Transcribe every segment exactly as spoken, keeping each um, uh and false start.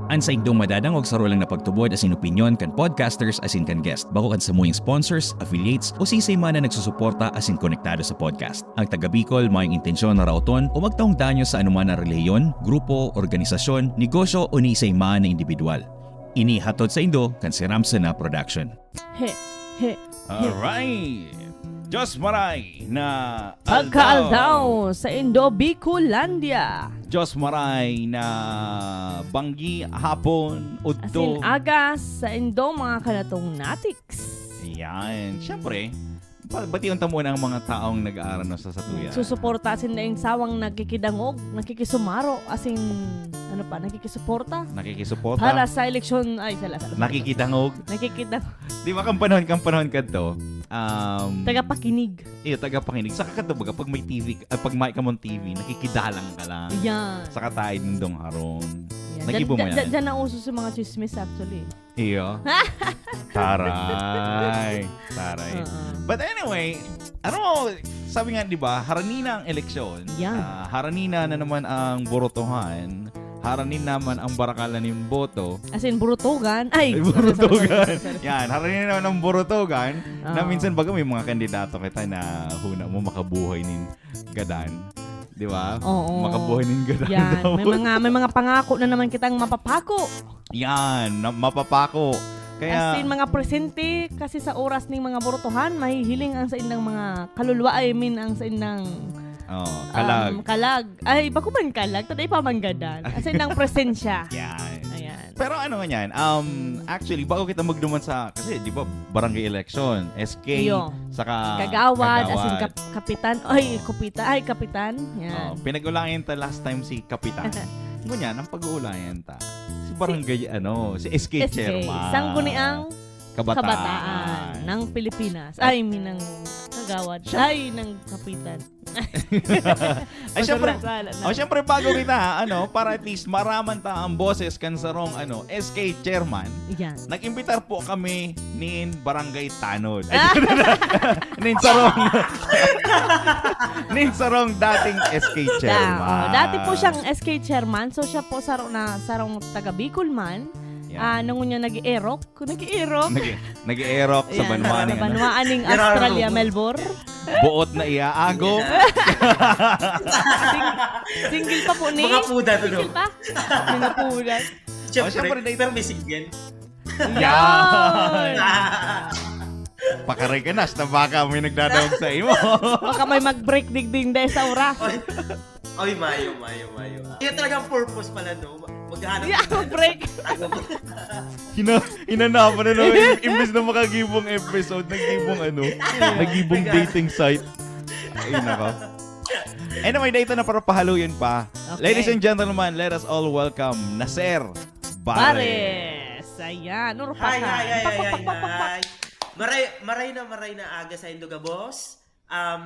An saindong madadangog saro lang na pagtubod asin opinyon kan podcasters asin kan guest, bako kan samuyang sponsors, affiliates, o siisay man na nagsusuporta asin konektado sa podcast. Ang taga Bicol mayong intensyon na raoton o magtaong danyo sa anoman na relihiyon, grupo, organisasyon, negosyo o ni isay man na indibidwal. Ini hatod saindo kan Siram Sana Production. He, he, he. Alright. Diyos maray na aldaw. Pagkaaldaw saindo Bicolandia. Diyos maray na banggi, hapon, udto. Asin aga saindo mga kanatong natiks. Yan. Siyempre, ba-, bation ta muna ang mga taong nag-aarano sa satuya. Susuporta asin daing sawang nakikidangog, nakikisumaro, asin ano pa, nakikisuporta Nakikisuporta. para sa eleksyon. Ay, sala, sala, sala. Nakikidangog. Nakikidangog. Di ba, kan panahon, kan panahon kadto, um, Tagapakinig. Iyo, tagapakinig. Saka kadto, baga, pag may T V, ah, pag may kamong T V, nakikidalang ka lang. Yan. Sa kataid nindong harong. Yan. Nagibo Diyan, mo diyan, yan? diyan nauso sa mga chismis, actually. Iyo. Taray. Taray. Oo. But anyway, ano, sabi nga, di ba, harani na ang eleksyon. Yan. Ah, harani na, na naman ang botohan. Harani naman ang barakalan nin boto. As in, burutugan. Ay, Ay, sorry, sorry, burutugan. sorry, sorry, sorry. Yan, harani na naman ang burutugan. Na Oo. minsan baga may mga kandidato kita na huna mo makabuhay nin gadan. Di ba? Oo. Makabuhay nin gadan. Yan. May Tapos mga, may mga pangako na naman kitang mapapako. Yan, na, mapapako. Kaya As in, mga presente kasi sa oras ning mga botohan, mahihiling ang saindang mga kaluluwa, I mean, ang saindang, Oh, kalag. um, kalag. Ay, bako man kalag, taday pa man gadan. Ang saindang presensya. Yan. Ayan. Pero ano nga yan, um, actually, bago kita magduman sa, kasi di ba, barangay election, S K, Iyo. saka Kagawad, as in kagawad. kap-, kapitan. Ay, Oo. kupita. Ay, kapitan. Yan. Oh, pinag-ulayan ta last time si Kapitan. Ngunyan, ang pag-uulayan ta, si barangay, ano, si S K S K, chairman. Sangguniang Kabataan. kabataan ng Pilipinas. Ay, I mean, ng kagawad. Siya- Ay, ng kapitan. Ay, Basta syempre, wala, wala na. oh, syempre, bago kita, ano, para at least maraman ta ang boses kan sarong, ano, S K chairman, Yan. nag-imbitar po kami nin Barangay Tanod. Ay, nin sarong, nin sarong dating S K Da, chairman. oh, dati po siyang S K chairman. So, siya po saro na, sarong taga Bicol man. Yan. Ah, ngunyan nag-erok. Kung nag-iirok. Nag-, nag-iirok sa Ayan, banwa sa ning ano? banwa ning Gerardo. Australia, Melbourne. Buot na iaago. Sing-, single pa po ni? Mga puda to, no? Single pa? Mga puda. Siyempre, Oh, siyempre, pero may single. Yan. Yan. Pakaray ka, Nas, na baka may nagdadawag sa imo. Baka may mag-break digdi dahil sa oras. Oy. Oy, mayo, mayo, mayo. Kaya talagang purpose pala, no? Mag-, maghanap Yeah, ng mag-break. Hina-, hinanapan na naman. Im-, imbis na makagibong episode, nagibong ano, nagibong Nag- dating site. Ay, nako. Anyway, dahil ito na para pahaluyon pa. Okay. Ladies and gentlemen, let us all welcome Nasser Bares. Bares. Ayan. Nurpak Hi, ka. hi, hi, Pak, hi, pak, hi, pak, pak, pak. hi. Maray, maray na, maray na aga saindo gabos. Um,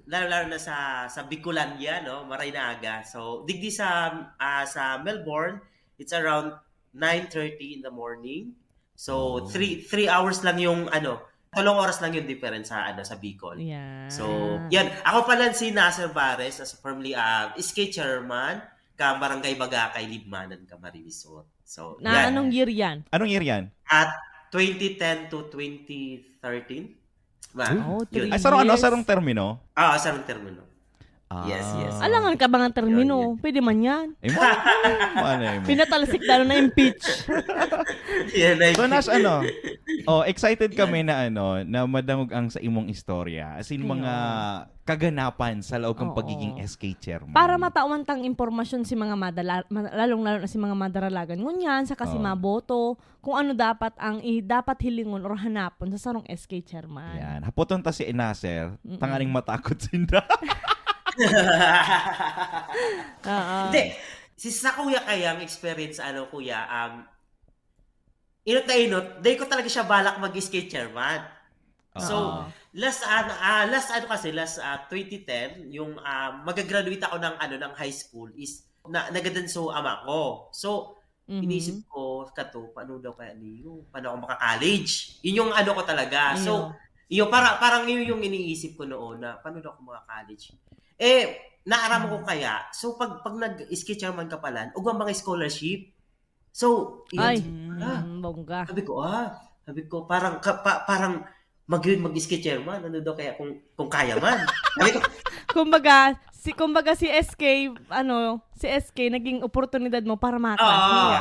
lalo-lalo na sa, sa Bicolandia, no? Maray na aga. So, digdi sa, ah, sa Melbourne, it's around nine thirty in the morning. So, Oh. three, three hours lang yung, ano, talong oras lang yung difference sa, ano, sa Bicol. Yeah. So, yan. Ako pala si Nasser Bares, as formerly, ah, S K chairman, ka Barangay Bagakay, Libmanan, Camarines Sur. So, Na yan. anong year yan? Anong year yan? At twenty ten to twenty thirteen. Ba? Uy. Oh, Yun. three Ay, sarong ano, years. sarong termino? Ah, sarong termino. Ah. Yes, yes. Alangan ka ba nga termino? Yun, yun. Pwede man yan. Eh, malay mo, malay mo. Pinatalsik na, na-impeach. Yan, ay- So, Nas, ano? Oh, excited Yan. kami na, ano, na madangog ang sa imong istorya. As in, Ayun. mga kaganapan sa loob ng Oo. pagiging S K chairman. Para matawan tang impormasyon si mga madala-, ma-, lalong-lalo na si mga madaralagan. Ngunyan, saka si Oo. maboto, kung ano dapat ang i-, dapat hilingon or hanapon sa sarong S K chairman. Yan. Hapoton ta si Nasser, Mm-mm. tanganing matakot sinda. Oo. Hindi. Si, sa kuya kayang experience, ano, kuya, um, inot na inot, di ko talaga siya balak mag-S K chairman. So, Oo. last, ano, ah, last, ano kasi, last, ah, twenty ten, yung, ah, magagraduate ako ng, ano, ng high school is na, nagadan so ama ko. So, Mhm. inisip ko, "Kato, paano daw kaya niyo? Paano ako maka-college?" Yun yung ano ko talaga. So, Iyo. yun, para, parang yun yung iniisip ko noon na, "Paano daw ako maka-college?" Eh, naaraman ko Mm. kaya, so pag, pag nag-S K chairman ka pala, ugwa mga scholarship. So, yun. Ay, Ah, mm, bongga. Sabi ko, ah, sabi ko, parang, ka, pa, parang mag-, mag-sketcher man, ano daw kaya kung, kung kaya man. Sabi ko, Kumbaga, si kumbaga si S K, ano, si S K naging oportunidad mo para Oo, maklase.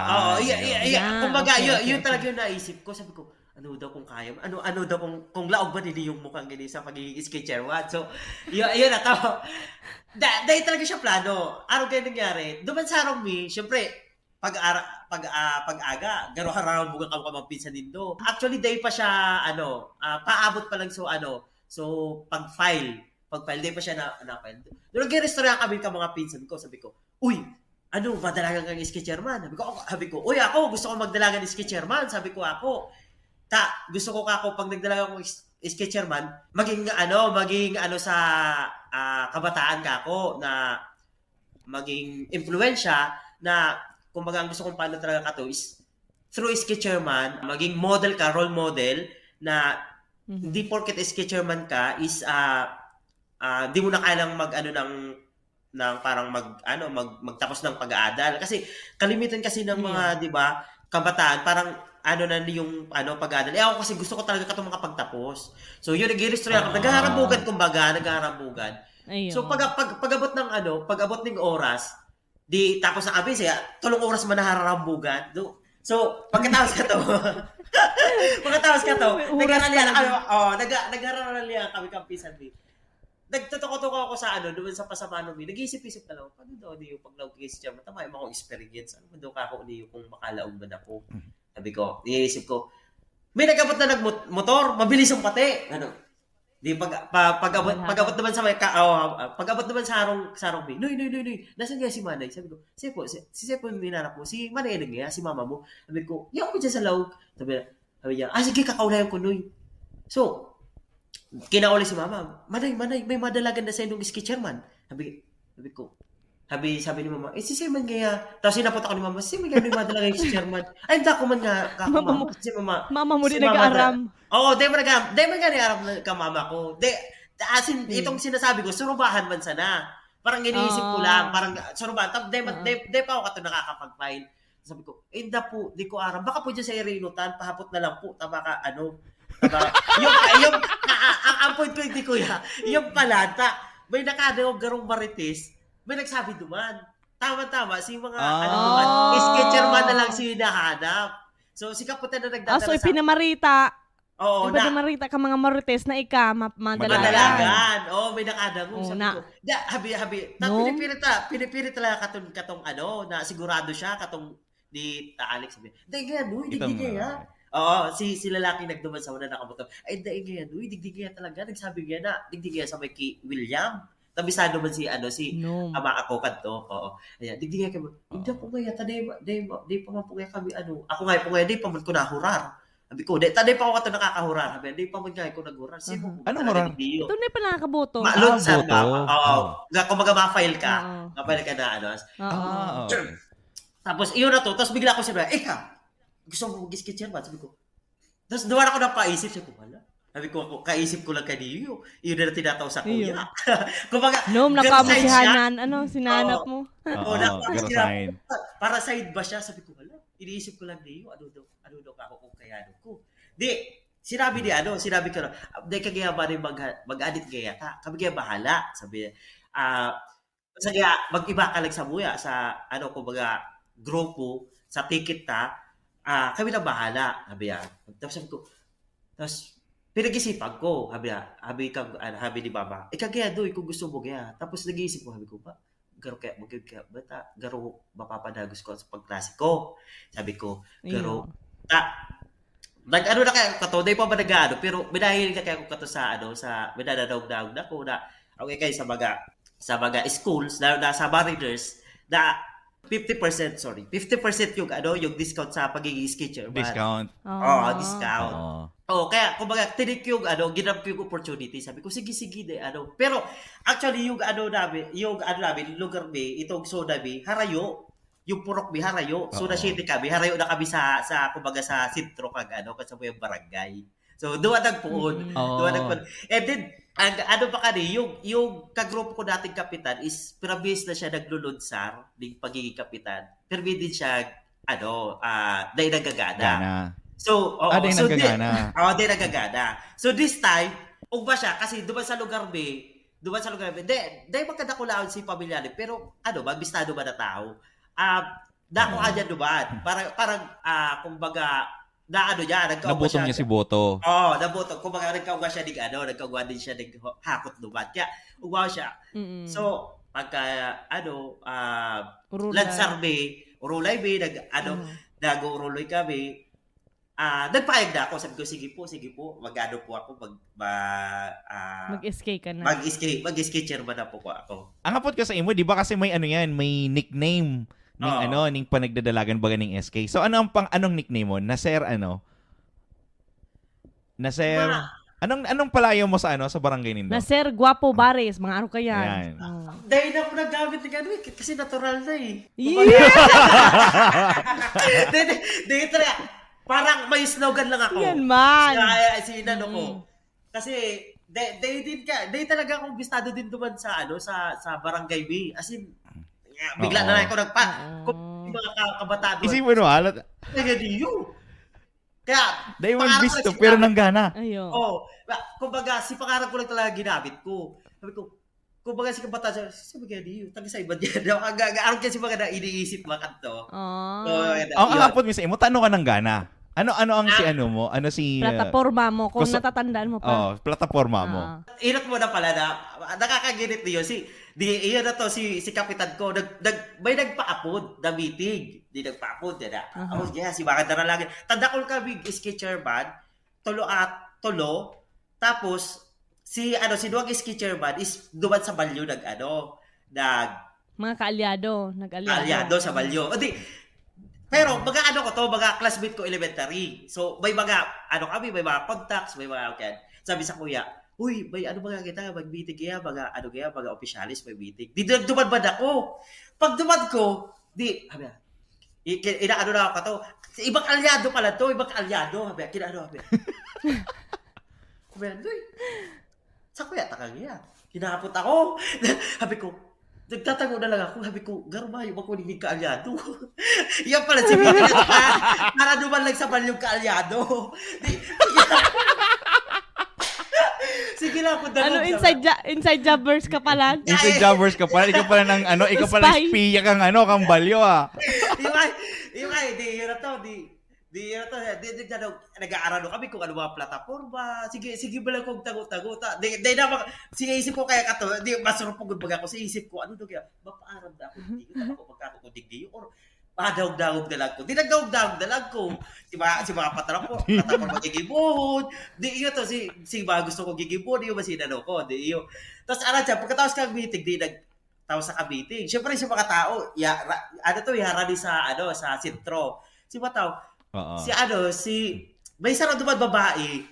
oo, iya, iya, iya. Yan, Kumbaga, okay, yun, okay, yun okay. Talaga yung naisip ko. Sabi ko, ano daw kung kaya mo? Ano, ano daw kung, kung laog ba din yung mukhang gini sa pagiging sketcher one? So, yun, yun na to. Da, dahil talaga siya plano. Ano kayo nangyari? Duman sa harong mi, syempre, pag, ara, pag, ah, pag-aga, garo hararambugan ka mga pinsan nindo. Actually, dahil pa siya, ano, ah, paabot pa lang so, ano, so, pag-file. Pag-file, dahil pa siya na, na-file. Nung nag-register kami ka mga pinsan ko, sabi ko, uy, ano, madalagan kang sketcher man? Sabi ko, ako, sabi ko, uy, ako, gusto ko magdalagan ng sketcher man. Sabi ko, ako, ta, gusto ko kako, pag nagdalagan akong is- sketcher man, maging, ano, maging, ano, sa ah, kabataan kako na maging impluwensya na, kumbaga, ang gusto kong paano talaga kato is through sketcher man, maging model ka, role model na Mhm. Hindi porket sketcher man ka is ah ah, di mo na kailang mag ano ng ng parang mag ano mag magtapos ng pag-aadal kasi kalimitan kasi ng mga Yeah. di ba kabataan parang ano na yung ano pag-aadal eh ako kasi gusto ko talaga katong makapagtapos so yun nag-register ako Ah. naghaharambugan kumbaga naghaharambugan Ayun. so pag, pag pag-abot ng ano pag-abot ng oras di tapos na kami siya tulong oras man nahararambugan do so pagkatapos ka to pagkatapos ka to May oras nagharalian talaga. ano oh nag nagharalian kami kampisan di nagtutuko-tuko ako sa ano doon sa pasamahan mi nag-iisip-isip na lang paano daw di yung pag nag-kiss siya matama yung mga experience ano man daw kako niyo kung makalaog man ako sabi ko iniisip ko may nag-abot na nagmotor mabilis yung pati ano di pag pa, pag-abot Wala. Pag-abot naman sa may ka, oh, ah, pag-abot naman sa harong sa harong mi noy noy noy noy nasaan kaya si Manay sabi ko siya po si, si siya po yung hinanap mo si Manay ano nga si mama mo sabi ko yaw ko dyan sa laog sabi sabi niya ah sige kakaulayan ko noy so kinauli si mama manay manay may madalagan na sa indong sketcher man sabi sabi ko sabi sabi ni mama eh si Simon kaya tapos sinapot ako ni mama si Simon kaya may madalagan yung sketcher man ay hindi ako man nga kako Mama mama mo. si mama Mama mo si di mama nag-aaram. Oo, di mo nag di mo nag-aaram ng kamama ko. Di, as in, Hmm. itong sinasabi ko, surubahan man sana. Parang iniisip ko Ah. lang, parang surubahan. Tapos di, Ah. di, di pa ako kato nakakapag-file. Sabi ko, eh, hindi po, di ko aram. Baka po dyan sa irinutan, pahapot na lang po. Tama ka, ano? Tama. yung, yung, a, a, a, ang point ko, hindi kuya. Yung pala, ta, may nakadangog garong marites, may nagsabi duman. Tama-tama, si mga, Ah. ano duman, Oh. sketcher man na lang siya hinahanap. So, si Kaputan na Ah, so nagdadala sa... ipinamarita. Oo, Di ba na, dumarita ka mga marites na ika ma- madalagan? Madalagan. Oo, may nakadangog. Oo, Sabi na. ko, da, habi, habi. Ta, No? Pinipilit ta, pinipilit talaga katong, katong ano, na sigurado siya, katong ni Ta Alex. Sabi, dahil nga, no, Kita digdi mo nga. na. Oo, si, si lalaki nagduman sa una nakamotor. Ay, dahil nga, no, digdi nga talaga. Nagsabi nga na, digdi nga sa may ki William. Tabi sa naman si, ano, si, No. ama ako kadto. Oo. Ayan, digdi nga kami, hindi po nga yata, di, di, di pa man po nga kami, ano, ako nga po nga, di pa man ko nahurar. Sabi ko, di, ta, di pa ako kato nakakahurar. Sabi, di pa man nga ako naghurar. Sino Aha. po Anong talaga hurar? digdi yun? Ito na pala nakaboto. Malon Ah, sa boto. ba? Oo. Oh. Nga, kung maga-file ka, Oo. ma-file ka na, ano. Oo. Ah, okay. Tapos, iyon na to. Tapos bigla ko sinabi, Eka, gusto mo mag-sketcher ba? Sabi ko. Tapos, duwa na ako napaisip. Sabi ko, wala. Sabi ko, ako, kaisip ko lang kaniyo. Iyon na lang tinataw sa Iyo. kuya. Kumbaga, Nom, garo nakamo si side siya. Hanan, ano, sinanap Oo. mo. Oo, Oo, na, parang garo sila- sign. Para side ba siya? Sabi ko, wala. Iniisip ko lang niyo. Ano daw, ano daw ako kung kaya ano ko. Di, sinabi ni ano, sinabi ko na, di ka kaya ba rin mag, mag-adit kaya ta? Kami kaya bahala. Sabi niya, ah, sa kaya, mag-iba ka lang sa buya, sa ano, kumbaga, grupo, sa ticket ta, ah, kami na bahala. Sabi niya. Tapos sabi ko, tapos, pinag-isipan ko, sabi niya, sabi, ka, ano, sabi ni Mama, ikaw kaya doy, kung gusto mo kaya. Tapos nag-iisip ko, sabi ko, ba, garo kaya, mag kaya, ba, ta, garo, mapapadagos ko sa pagklase ko. Sabi ko, garo, Iyo. ta, nag-ano na kaya kato, dahil pa ba nag-ano, pero binahiling ka kaya ko kato sa, ano, sa, minananaog-naog na ko na, okay kayo sa mga, sa mga schools, lalo na sa Mariners, na fifty percent, sorry, fifty percent yung, ano, yung discount sa pagiging sketcher. But, Discount. Oo, discount. Oo. Oh, kaya kumbaga tinik yung ano, ginamp yung opportunity. Sabi ko, sige, sige, de, ano. Pero actually yung ano namin, yung ano namin, lugar mi, itong zona mi, harayo. Yung purok mi, harayo. Zona Oo. siete kami, harayo na kami sa, sa kumbaga sa sentro kag ano, kag sa may barangay. So, duwa nagpuon. Mm. Oo. Duwa nagpuon. And then, ang, ano pa kani, yung, yung kagrupo ko dating kapitan is, permis na siya naglulunsar ng pagiging kapitan. Permi din siya ano, ah, dai nagagana. Gana. So, oo, Ah, dai so di, nagagana. Oo, dai nagagana. So this time, ugma siya, kasi duman sa lugar mi, duman sa lugar mi, di, di magkadakulaon si pamilya ni, pero ano, mabistado ba na tao? Ah, dako Oo. Niya duman. Parang, parang, ah, kumbaga, na ano niya, nagkaugma Nabutong siya. niya si Boto. Oo, nabutong. Kumbaga, nagkaugma siya ning ano, nagkaugma din siya ning hakot duman. Kaya, ugma siya. Mm. So, pagka, ano, ah, Urulay. Lansar mi, urulay mi, nag, ano, Oo. nag-uurulay kami. Ah, nagpayag na ako. Sabi ko, "Sige po, sige po. Mag-ano po ako, mag, ma, ah, Mag-S K ka na. mag-S K, mag-S K chairman na po ko ako." Ang hapot ko sa imo, di ba kasi may ano yan, may nickname ning Oo. ano, ning panagdadalagan baga ning S K. So ano ang pang anong nickname mo? Na Sir ano? Na Sir Ma- Anong anong palayaw mo sa ano, sa barangay nindo? Na Sir Guapo Bares, mga ano ka yan. Ayan. Oh. Dahil na ako naggamit ng ano eh, kasi natural na eh. Yeah! Dahil, dahil talaga, parang may slogan lang ako. Yan man. Kaya, si inano ko. Mm. Kasi, dahil, dahil din ka, dahil talaga akong bistado din duman sa, ano, sa, sa barangay mi. As in, bigla Oo. na lang ako nagpa, Oo. kung yung mga ka- kabataan doon. Isipin mo, halat. Kaya niyo. Kaya, Dahil man pangarap ko bisto, lang pero sinabi- nanggana. Ayo. Oh, ba- kumbaga, si pangarap ko lang talaga ginamit ko. Sabi ko, kumbaga si kabataan, sabi kaya niyo, taga sa iba niya. Ang, ang, ang, ang kasi mga na iniisip mga kanto. Ah. Oh, yun, Ang yun. Ang hapot mismo, tano ka nanggana? Ano ano ang si Ah. ano mo? Ano si uh, Plataporma mo, kung Kusa- natatandaan mo pa. Oh, plataporma mo. Ah. Inot mo na pala na, nakakaginit niyo. Si, di, iyon na to, si, si kapitan ko, nag, nag, may nagpaapod na meeting. Di nagpaapod, yan na. Aha. Oh, yeah, si Baka Dara lagi. Tanda ko kami, S K chairman, tulo at, tulo. Tapos, si, ano, si Duwag S K chairman is duman sa Balyo nag, ano, nag, Mga kaalyado, nag-alyado. Kaalyado sa Balyo. O di, pero mga ano ko to, mga classmate ko elementary. So, may mga, ano kami, may mga contacts, may mga, okay. Sabi sa kuya, "Uy, may ano mga kita, mag-meeting kaya, mga ano kaya, mga opisyalis, may meeting." Di, di, duman ba ako? Pag duman ko, di, sabi niya, i- ki- inaano na ako to, "Ibang alyado pala to, ibang alyado." Sabi niya, kinaano, sabi niya. Sabi niya, "Uy, sa kuya, takang iya." Kinapot ako. Sabi ko, nagtatago na lang ako. Sabi ko, "Garumayo ba ko naging kaalyado?" Yan pala, sige, para duman lang sa Balyong kaalyado. Di, sige lang. Sige lang ako, Ano, danong inside, ja- inside jobbers ka pala? Inside jobbers ka pala, ikaw pala ng ano, ikaw pala Spy. Espiya kang ano, kang Balyo ah. Yung ay, yung ay, di, yun na to, di, di, yun na to, di, di, di, nag-aarado kami kung ano mga plataporma. Sige, sige ba lang kong tago-tago. Ta, di, di na, mag, sige, isip ko kaya ka to, di, masurupog yung baga ko. Sa isip ko, ano to kaya? Mapaaram na ako, di, ako magkakukunding di, or padawag-dawag na lang ko. Di nagdawag-dawag na lang ko. Si mga, si mga patrapo, patrapo magigibuhon. Di iyo to, si, si mga gusto ko gigibuhon, di iyo ba sinano ko, di iyo. Tapos, ano siya, pagkatapos kang meeting, di nag, tapos sa meeting. Siyempre, si mga tao, ya, ra, ano to, harani sa, ano, sa sentro. Si mga tao, Oo. si ano, si, may sarang duman babae,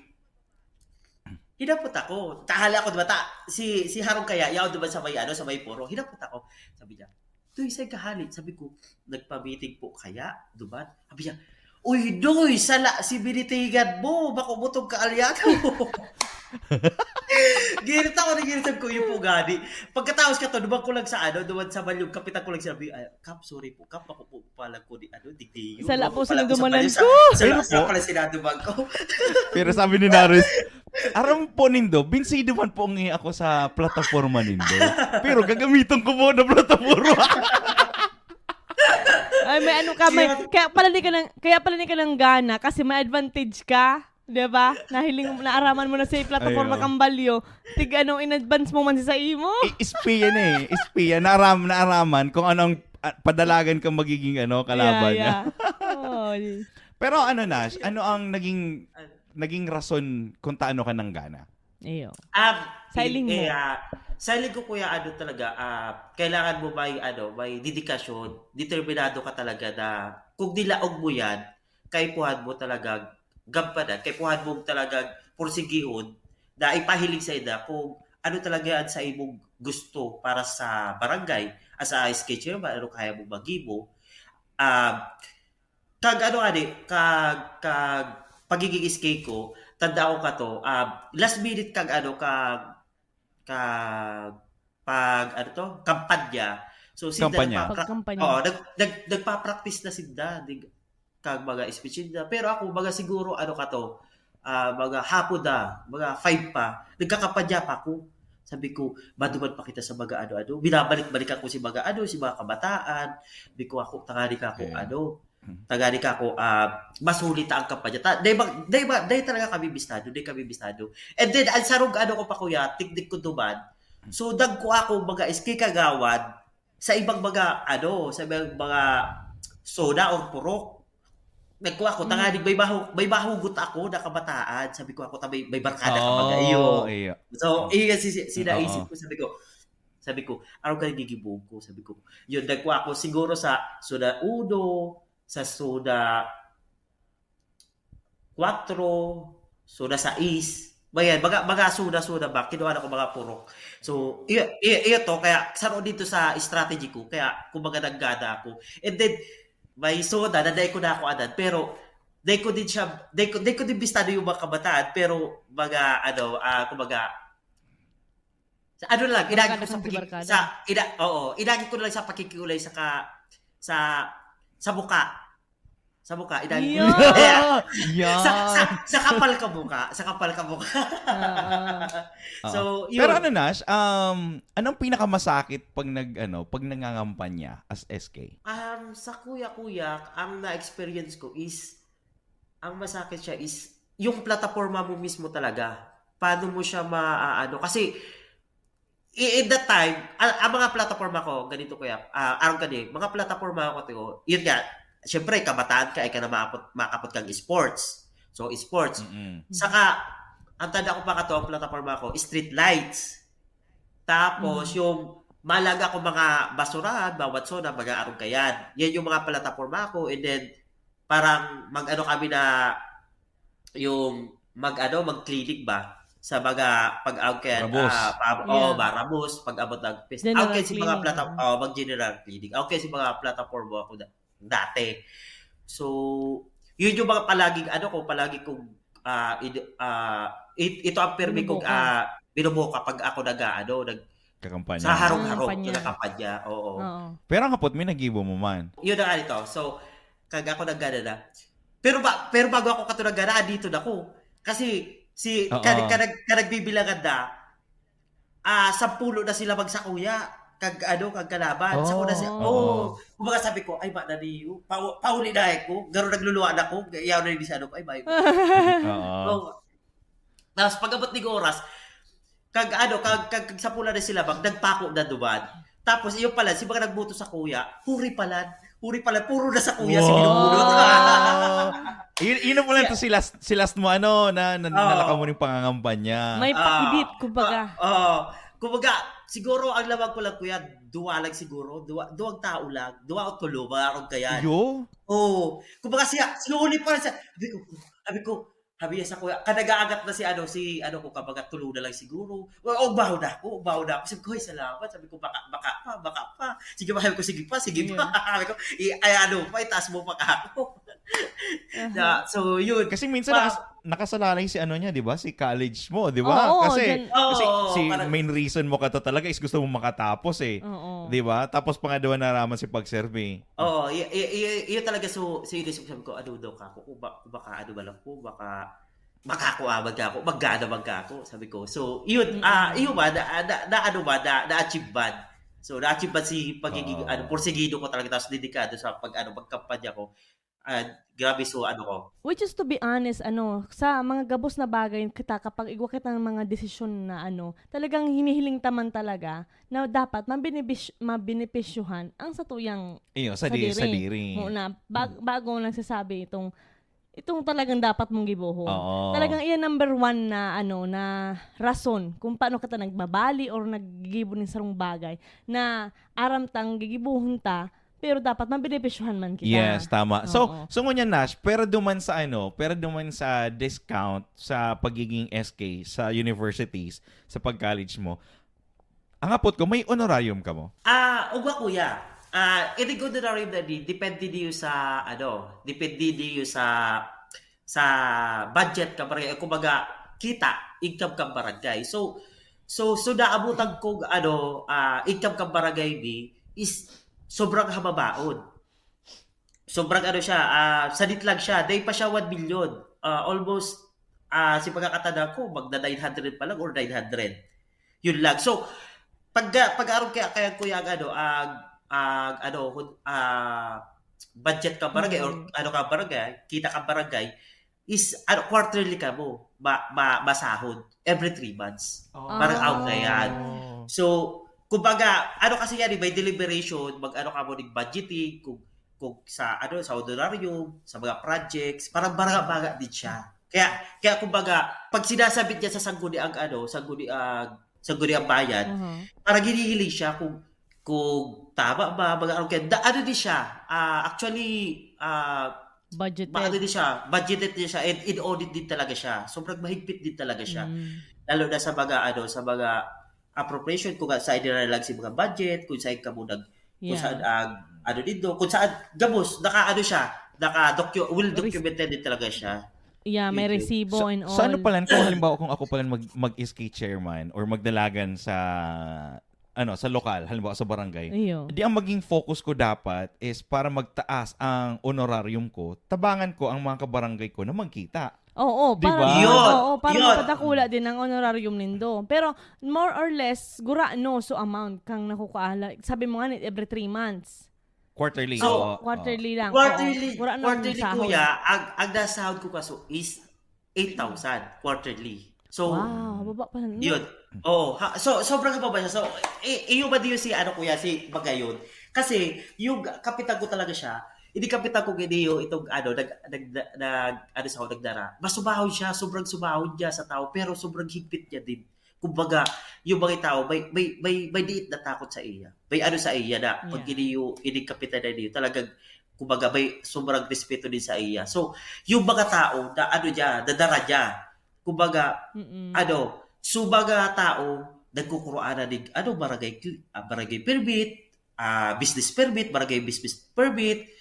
hinapot ako. Kahali ako, di ba, ta, si, si Harong kaya, yaon duman sa may, ano, sa may puro. Hinapot ako. Sabi niya, "Tuy, saan ka hali?" Sabi ko, "Nagpa-meeting po kaya, duman?" Sabi niya, "Uy, Doy, sala si binitigan mo, bako butong kaalyado." Ginit ako, naginit ko yung po gani. Pagkatapos ka to, duman ko lang sa ano, duman sa Balyong, kapitan ko lang sinabi, "Ay, Kap, sorry po, Kap, bako po pala ko di, ano, di, di, Sala po, pala ko sa sinudumanan Balyong, sa, ko. sa, Pero sa, po. pala sinaduman ko." Pero sabi ni Naris, "Aram po nindo, binsido man po ngayon ako sa plataforma nindo. Pero gagamiton ko po na plataforma." Ay, may ano ka, may, Siya- kaya pala di ka nang, kaya pala di ka nanggana kasi may advantage ka, 'di ba? Nahiling mo, naaraman mo na si plataforma Ayo. kang Balyo. Tig ano, in advance mo man sa imo. I- espiya na eh. Espiya. Naaram, naaraman kung anong ah, padalagan kang magiging ano, kalaban niya. Yeah, yeah. Oy. Pero ano, Nash, ano ang naging naging rason kung taano ka nanggana? Iyo. Ah, Sa hiling mo. Eh, ah, sa hiling ko, kuya, ano talaga, ah, kailangan mo may, ano, may dedikasyon, determinado ka talaga na kung nilaog mo yan, kaipuhan mo talagang gampanan, kaipuhan mo talagang porsigihon na ipahiling sa ida kung ano talaga ang sa imong gusto para sa barangay, as a S K chairman, ano kaya mong magibo. Ah, kag ano ani, kag, kag pagiging S K ko, tanda ko ka to, ah, last minute kag ano, kag, kag, pag, ano to, kampanya, So, sinda Kampanya. nagpaprak-, Pagkampanya. Oo, nag-, nag-, nagpa-practice na sinda, di, kag mga speech sinda. Pero ako, mga siguro, ano ka to, ah, mga hapon na, mga five pa, nagkakampanya pa ako. Sabi ko, "Maduman pa kita sa mga ano-ano." Binabalik-balikan ko si mga ano, si mga kabataan. Sabi ko, "Ako, tangani ka ako, Okay. ano, Hmm. tangani ka ako, ah, masulit ang kampanya." Ta-, dahil ba, dahil ba, dahil talaga kami bistado, dahil kami bistado. And then, ang sarong ano ko pa, kuya, teknik ko duman. So, dagko ako, mga S K kagawad, sa ibang mga, ano, sa ibang mga soda or purok. Nagkuha ako, Mm. tanganing may mahu-, may mahugot ako na kabataan. Sabi ko, "Ako ta may, may barkada ka, mga Oo, iyo." iyo. So, Oo. iyo si, si, sinaisip Oo. ko, sabi ko, sabi ko, "Ano ka gigibohon ko?" Sabi ko, yun, nagkuha ako siguro sa soda uno, sa soda kwatro, soda sais. Bayan, mga, mga soda-soda ba? Kinuha na ko mga purok. So, iyo, iyo, iyo to, kaya saro dito sa strategy ko, kaya kumbaga naggada ako. And then, may soda na dai ko na ako adan, pero dai ko din siya, dai ko, dai ko din bistado yung mga kabataan, pero mga, ano, ah, kumbaga, sa, ano lang, Barkada inagi ko sa kang pagki-, barkada. sa, ina-, oo, inagi ko na lang sa pakikiulay sa ka-, sa, sa buka. Sa buka, inagi ko Yeah. sa, Yeah. sa, sa, sa kapal ka buka, sa kapal ka buka. Oo. So, Oo. yun. Pero ano, Nash, um, anong pinakamasakit pag nag-, ano, pag nangangampanya as S K? Um, sa kuya-kuya, ang na-experience ko is, ang masakit siya is yung plataporma mo mismo talaga. Paano mo siya ma-, ano? Kasi, i-, in that time, a-, ang mga plataporma ko, ganito, kuya, ah, arog kani, mga plataporma ko, tiyo, yun nga, siyempre, kabataan ka, ay ka na maapot, makapot kang sports. So, sports. Mm-mm. Saka, ang tanda ko pa kato, ang plataporma ko, street lights. Tapos, Mm. yung malag ako mga basurahan, bawat zona, mga arog kayan. Yan yung mga plataporma ko. And then, parang mag-ano kami na, yung mag-ano, mag-cleaning ba? Sa mga pag-out kayan, Rabos. ah, pa-, Yeah. oh, barabos, pag-abot ng pis-, General out kayan si mga cleaning, plata-, ah. oh, mag-general cleaning. Out kayan si mga plataporma ko da-, dati. So, yun yung mga palaging, ano ko, palagi kong, ah, id-, ah, it-, ito ang permi kong, Binubuka. ah, binubuka pag ako nag-, ah, ano, nag-, Kakampanya. sa harong-harong, Kampanya. nagkakampanya, oo. Oo. Pero ang hapot, may nagibo mo man. Yun na nga nito. So, kag ako naggana na. Pero ba, pero bago ako kato naggana, dito na ko. Kasi, si, Oo. kan-, kan-, kan-, nagbibilangan na, ah, sampulo na sila magsakuya. Kag ano, kag kalaban. Sa una si-, Oo. oh, kumbaga sabi ko, "Ay, ba na niyo? Pau-, pauli na ako. Garo nagluluwa na ako. Yaw na ni sa ano ko, ay, ba yun?" Oo. Oh. Tapos pag-abot ning oras, kag ano, kag, kag, kag sampulo na sila, mag-, nagpako na duman. Tapos, iyo pala, si mga nagboto sakuya, huri pala, huri pala, puro na sakuya, sige, Wow! nabunot. Yun, yun na pala Yeah. to si last, si last mo, ano, na, na, Oo. nalakaw mo ning pangangampanya. May Ah, pakidit, kumbaga. ah, oo. Kumbaga, siguro, ang laman ko lang, kuya, duwa lang siguro, duwa, duwang tao lang, duwa o tulo, mga arog kayan. Iyo? Oo. Kumbaga, siya, sinuhuli pa siya. Sabi ko, sabi ko, sabi niya sa kuya, kan nag-aagat na si ano, si ano ko, kumbaga, tulo na lang siguro. O, o, baho na ako, baho na ako. Sabi ko, "Ay, salamat." Sabi ko, "Baka, baka pa, baka pa." Sige pa, sabi ko, "Sige pa, sige pa." Ayun. Sabi ko, "I-, ay, ano pa, itaas mo pa ka ako." Aha. Na, so, yun. Kasi minsan Pa- nakas-, nakasalalay si ano niya, di ba? Si college mo, di ba? Oo, Kasi, dyan. kasi Oo, si parang main reason mo kato talaga is gusto mo makatapos eh. Oo. Di ba? Tapos pangadwa na raman si pag-serve eh. Oo, i-, i-, i-, iyo talaga so, so inisip ko, sabi ko, "Ano daw ka ako? Kung ba-, kung baka ano ba lang po, baka, baka ako, ah, magka ako, magkano magka ako?" Sabi ko. So, yun, Mm-mm. ah, yun ba, na, na, na ano ba, na, na-achieve ba? So, na-achieve ba si pagiging, Oo. ano, porsigido ko talaga, tapos dedikado sa pag, ano, pagkampanya ko? Ah, grabe, so, ano ko. Which is, to be honest, ano, sa mga gabos na bagay, kita, kapag igwa kita ng mga desisyon na, ano, talagang hinihiling ta man talaga na dapat mabinibis-, mabenepisyuhan ang satuyang Iyo, sa di-, sadiri. sadiri. Muna, bag-, Mm. bago nagsasabi itong, itong talagang dapat mong gibohon. Oo. Talagang iyan number one na, ano, na rason kung paano kita nagbabali or naggigibo nin sarong bagay na aram tang gigibohon ta, pero dapat mabenepisyuhan man kita. Yes, tama. So, Oo. so ngunyan, Nash, pero duman sa ano, pero duman sa discount sa pagiging S K sa universities, sa pag-college mo, ang hapot ko, may honorarium ka mo? Ah, ugwa, kuya. Ah, ini honorarium na di, depende niyo sa, ano, depende niyo sa, sa budget ka barangay, o kumbaga, kita, income ka barangay. So, so, so naabutan kong, ano, ah, income ka barangay ni, is sobrang hababaon. Sobrang ano siya, ah, sadit lang siya. Dai pa siya one million. Ah, almost, ah, si pagkakatanda ko, magda nine hundred pa lang or nine hundred. Yun lang. So, pag, pag-aarog kaya, kaya kuya ang ano, ang, ang ano, hun- ah, budget ka barangay or Mm. ano ka barangay, kita ka barangay, is ano, quarterly ka mo, ma, ma, masahod every three months. Oh. Parang out na yan. Oh. So, kumbaga, ano kasi yan, eh, may deliberation, mag-ano ka mo ng budgeting, kung, kung sa, ano, sa honorarium, sa mga projects, parang baga-baga din siya. Kaya, kaya kumbaga, pag sinasabit niya sa sangguniang, ano, sangguniang, sangguniang bayan, Aha. parang hinihiling siya kung, kung tama ba, mga ano, kaya, da, ano din siya, ah, actually, ah, Budgeted. maano din siya, budgeted din siya, and in audit din talaga siya. Sobrang mahigpit din talaga siya. Mm. Lalo na sa mga, ano, sa mga appropriation, kung saan nila lang si mga budget, kung saan ka muna, kung Yeah. saan ang, ano dito, kung saan, gabos, naka, ano siya, naka, docu, well Res- documented din talaga siya. Yeah, may Yun, yun. resibo Sa, and all. sa ano pala, kung halimbawa kung ako pala mag, mag-S K chairman or magdalagan sa ano, sa lokal, halimbawa sa barangay, Iyo. di ang maging focus ko dapat is para magtaas ang honorarium ko, tabangan ko ang mga kabarangay ko na magkita. Oo, Di para ba? Yun, oo, para yun. mapadakula din ang honorarium nindo. Pero more or less, gurano so amount kang nakukuha. Like, sabi mo nga, every three months. Quarterly. So, Oo, oo. Quarterly lang. Quarterly, Oo. Gurano ang quarterly sahod. Kuya, ang, ang nasahod ko kaso is eight thousand quarterly. So, Wow, baba pala. No? Yun. Oo. Ha, so, sobrang baba siya. So, i- iyo ba diyo si, ano, kuya, si Bagayon? Kasi, yung kapitan ko talaga siya, hindi kapitan ko giniyo itong, ano, nag, nag, nag, ano sa nagdara. Mas sumahod siya, sobrang sumahod niya sa tao, pero sobrang higpit niya din. Kumbaga, yung mga tao, may, may, may, may diit na takot sa iya. May ano sa iya na, pag Yeah. giniyo, inig kapitan na niyo, talagang, kumbaga, may sobrang respeto din sa iya. So, yung mga tao, na ano niya, dadara niya. Kumbaga, Mm-mm. ano, so mga tao, nagkukuroan na ning, ano, barangay, cl- ah, barangay permit, ah, business permit, barangay business permit,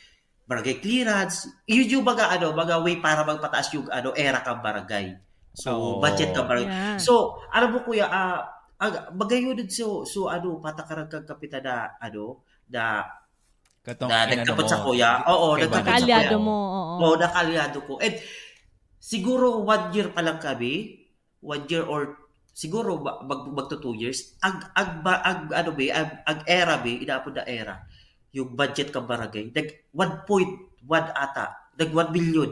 barangay clearance. Yun yung mga, ano, mga way para magpataas yung, ano, era kang barangay. So, Oo. budget kang barangay. Yeah. So, alam mo, kuya, ah, ang, magayon din so, so, ano, patakaran kang kapitan na, ano, na, Katong na inano nagkapot mo, sa kuya. Oo, kay nagkapot sa Bagayon. Kaalyado kuya. mo, oo. Oo, nakaalyado ko. And siguro one year pa lang kami, one year or siguro ba- mag, magto two years, ang, ang, ba- ang, ano ba, ang, ang era ba, inaapod na era, yung budget ka barangay, nag one point one ata, nag one million.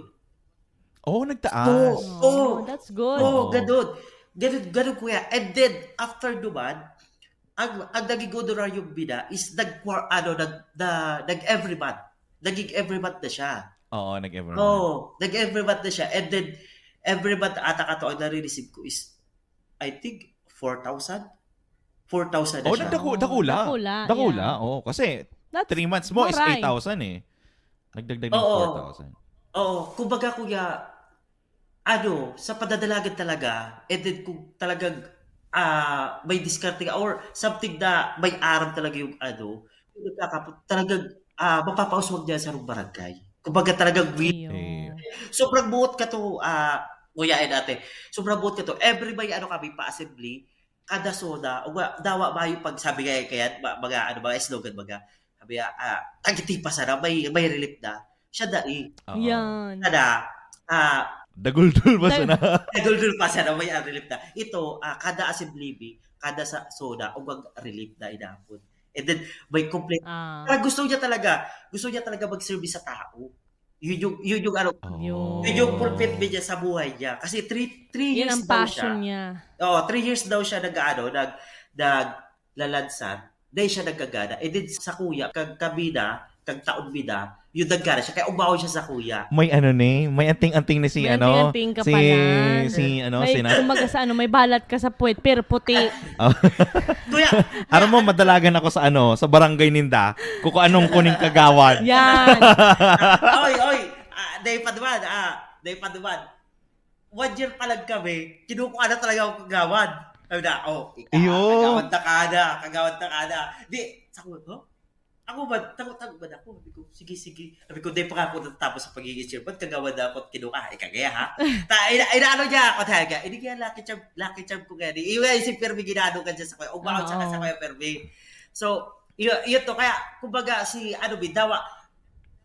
Oh, nagtaas. Oo, Oh, oo. that's good. Oo, Oo. ganun. Ganun, ganun, kuya. And then, after naman, ang, ang naging honorarium bida is nag, ano, nag, na, nag every month. Naging every month na siya. Oo, nag-every month. Oo, nag every month na siya. And then, every month ata kato ang nare-receive ko is, I think, four thousand? four thousand na Oh, siya. nagdaku- Oh, dakula. dakula, Dakula, yeah. oh. Kasi That's three months mo is maray. eight thousand eh. Nagdagdag ng Oo. four thousand. Oo, kumbaga, kuya, ano, sa padadalagan talaga, and then kung talagang ah, may diskarte ka or something na may aram talaga yung ano, yung nagkakapot, talagang ah, mapapauswag niya sa barangay. Kumbaga, talagang win. Iyo. Eh, Sobrang buot ka to, ah, kuya and ate. Sobrang buot ka to. Every may ano kami pa assembly, kada SONA, o wa- dawa ba yung pagsabi nga kaya, ma- mga, ano, mga slogan, mga, sabi nga, ah, tagiti pa sana, may, may relief na. Siya dai. oo. Yan. Kada, ah, Daguldol ba Dal- sana? Naguldol pa sana, may ah, relief na. Ito, ah, kada assembly, bi, kada sa SONA, ug ang relief na inapon. And then, may complaint. Ah. Parang gusto niya talaga, gusto niya talaga mag-service sa tao. Yun yung, yun yung ano, Oh. Yun. yun yung purpose niya sa buhay niya. Kasi three, three Yan years ang daw passion siya. niya. Oh, three years daw siya nag-ano, nag, naglalansan. Dahil siya nagkagana. And then sa kuya, kag kami na, kag taon mi na, yung nagkana siya. Kaya umahon siya sa kuya. May ano ni, may anting-anting ni si May ano, anting-anting ka si pala. si ano, May, si na. Kumbaga sa ano, may balat ka sa puwet, pero puti. Oh. Kuya, Aram mo, madalagan ako sa ano, sa barangay ninda. Kukuanong kuning kagawad. Yan. oy, oy, ah, day pa duman, ah, day pa duman. One year pa lang kami, kinukuha na talaga ako kagawad. Sabi na, oh, ika, Iyo. kagawad na ka na, kagawad na ka na. Di, sa ko, huh? Ako ba, tago-tago ba ako? Sabi ko, sige, sige. Sabi ko, di pa nga ako natatapos sa pagiging chairman, kagawad na ako at kinuha. Ika kaya, ha? Ta, ina, inaano niya ako talaga. Hindi kaya lucky charm, lucky charm ko kaya. Di, iwan si Fermi ginano ka dyan sa kuya. Umaon siya ka sa Oo. kuya Fermi. So, Iyo, iyo to, kaya, kumbaga, si, ano, bi, dawa,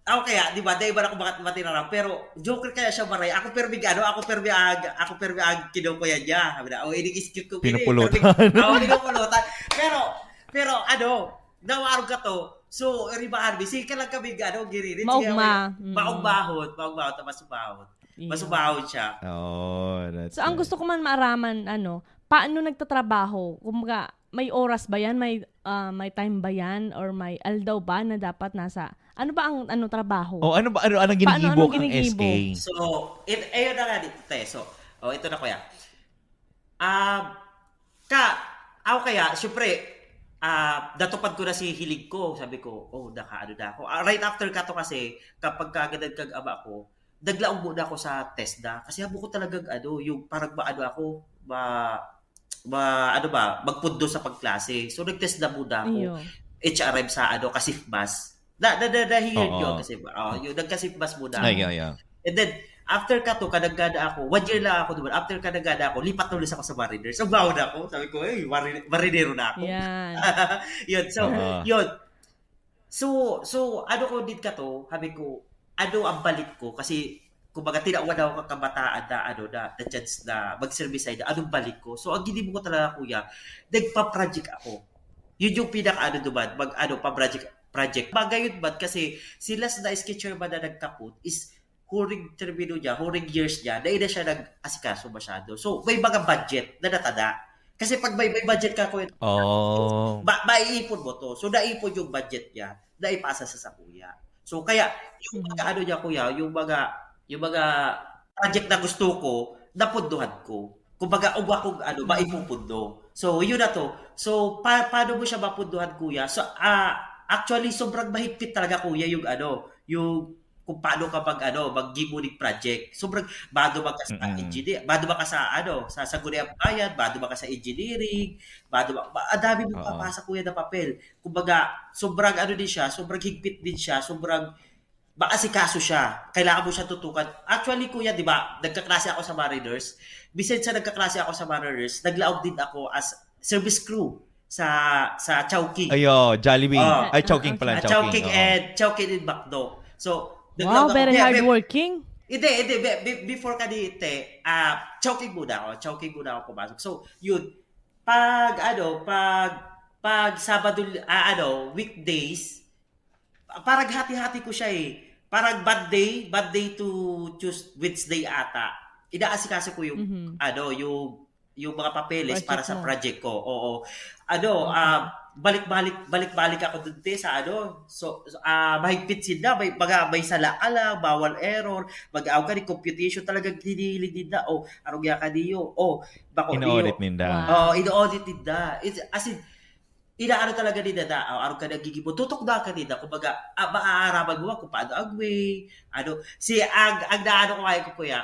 ako kaya, di ba, dahil ba ako makat-, matira lang, pero joker kaya siya, maray. Ako, permi, ano, ako, permi ag, ako, permi ag, kinukuya niya. Sabi na, "Oh, ini-excuse ko, ini, Pinupulutan. permi." Oo, pinupulutan. Pero, pero, ano, dawa, arog ka to. So, ribahan, bi, sige lang kami, ano, giririt. Sige, Maugma. okay. Mm. Maugmahon, maugmahon, tapos umahon. Iyo. Mas umahon siya. Oh, that's So, ang nice. gusto ko man maaraman, ano, paano nagtatrabaho? Kumbaga, may oras ba yan? May, ah, may time ba yan? Or may aldaw ba na dapat nasa... Ano ba ang ano trabaho? Oh, ano ba, ano, anong Paano, ginigibo anong kang ginigibo? S K? So, it, ayun na nga dito, te. So, oh, ito na, kuya. Ah, ka, ako kaya, syempre, ah, natupad ko na si hilig ko. Sabi ko, "Oh, nakaano na ako." Ah, right after ka to kasi, kapag kagadan kag ama ko, naglaog muna ako sa TESDA. Kasi habo ko talagang ano, yung parang maano ako, ma, ma, ano ba, magpundo sa pagklase. So, nag-TESDA muna ako. Iyo. H R M sa ano, Kasifbas. Na, na, na, nahihirit Oo. yun kasi, oh, yun, nagkasifbas muna. Ay, yeah, yeah. And then, after ka to, kanagada ako, one year lang ako doon. After kanagada ako, lipat na ulit ako sa Mariners. So, baon ako. Sabi ko, "Eh, Marin-, Marinero na ako." Yan. Yun, so, Oo. yun. So, so, ano ko din ka to, sabi ko, ano ang balik ko? Kasi, kumbaga, tinawan ako kang kabataan na, ano, na, na chance na mag-service side. Anong balik ko? So, ang ginibo ko talaga, kuya, nagpa-project ako. Yun yung pinaka, ano, duman, mag, ano, pa-project, project. Bagay yun man, kasi si last na S K chairman na nagkapot is huring termino niya, huring years niya, na hindi siya nag-asikaso masyado. So, may mga budget na natada. Kasi pag may, may budget ka, kuya, Oh. ba, maiipon mo to. So, naipon yung budget niya, naipasa sa sakuya. So, kaya, yung mga ano niya, kuya, yung mga, yung mga project na gusto ko, napunduhan ko. Kumbaga, ug akong ano, maipupundo. So, yun na to. So, pa, paano mo siya mapunduhan, kuya? So, ah, actually, sobrang mahigpit talaga, kuya, yung ano, yung kung paano ka mag, ano, maggibo ning project. Sobrang, bado man ka sa Mm-mm. engineer, bado man ka sa, ano, sa Sangguniang Bayan, bado man ka sa engineering, bado man, ba, ang dami mong Oo. papasa, kuya, na papel. Kumbaga, sobrang ano din siya, sobrang higpit din siya, sobrang maasikaso siya. Kailangan mo siya tutukan. Actually, kuya, di ba, nagkaklase ako sa Mariners. Bisan sa nagkaklase ako sa Mariners, naglaog din ako as service crew sa sa Chowking. Ayo, Jollibee. Oh. Ay, Chowking pala, Ah, Chowking. Chowking Oo. and Chowking in McDo. So, Wow, naglaog ako. very Hindi, hardworking. Hindi, hindi. Be, be, before ka dito, ah, Chowking muna ako. Chowking muna ako pumasok. So, yun. Pag, ano, pag, pag Sabado, ah, ano, weekdays, parang hati-hati ko siya eh. Parang Monday, Monday to Tuesday, Wednesday ata. Inaasikaso ko yung, Mhm. ano, yung, yung mga papeles Project para sa mo. project ko. Oo. Ano, Okay. ah, balik-balik, balik-balik ako dun, te, sa ano. So, ah, mahigpit sila. May, mga, may sala ka lang, bawal error. Mag-aawag ka ni computation, talagang hinihiling din na. Oh, ano nga ka niyo? Oh, bako Ino-audit niyo. ninda. Wow. Oh, ino-audit ninda. It's, as in, inaano talaga ninda na, oh, ano ka nagigibo? Tutok na ka ninda. Kumbaga, ah, maaaraman mo kung paano ang way. Ano, si, ang, ang naano ko kaya ko, kuya,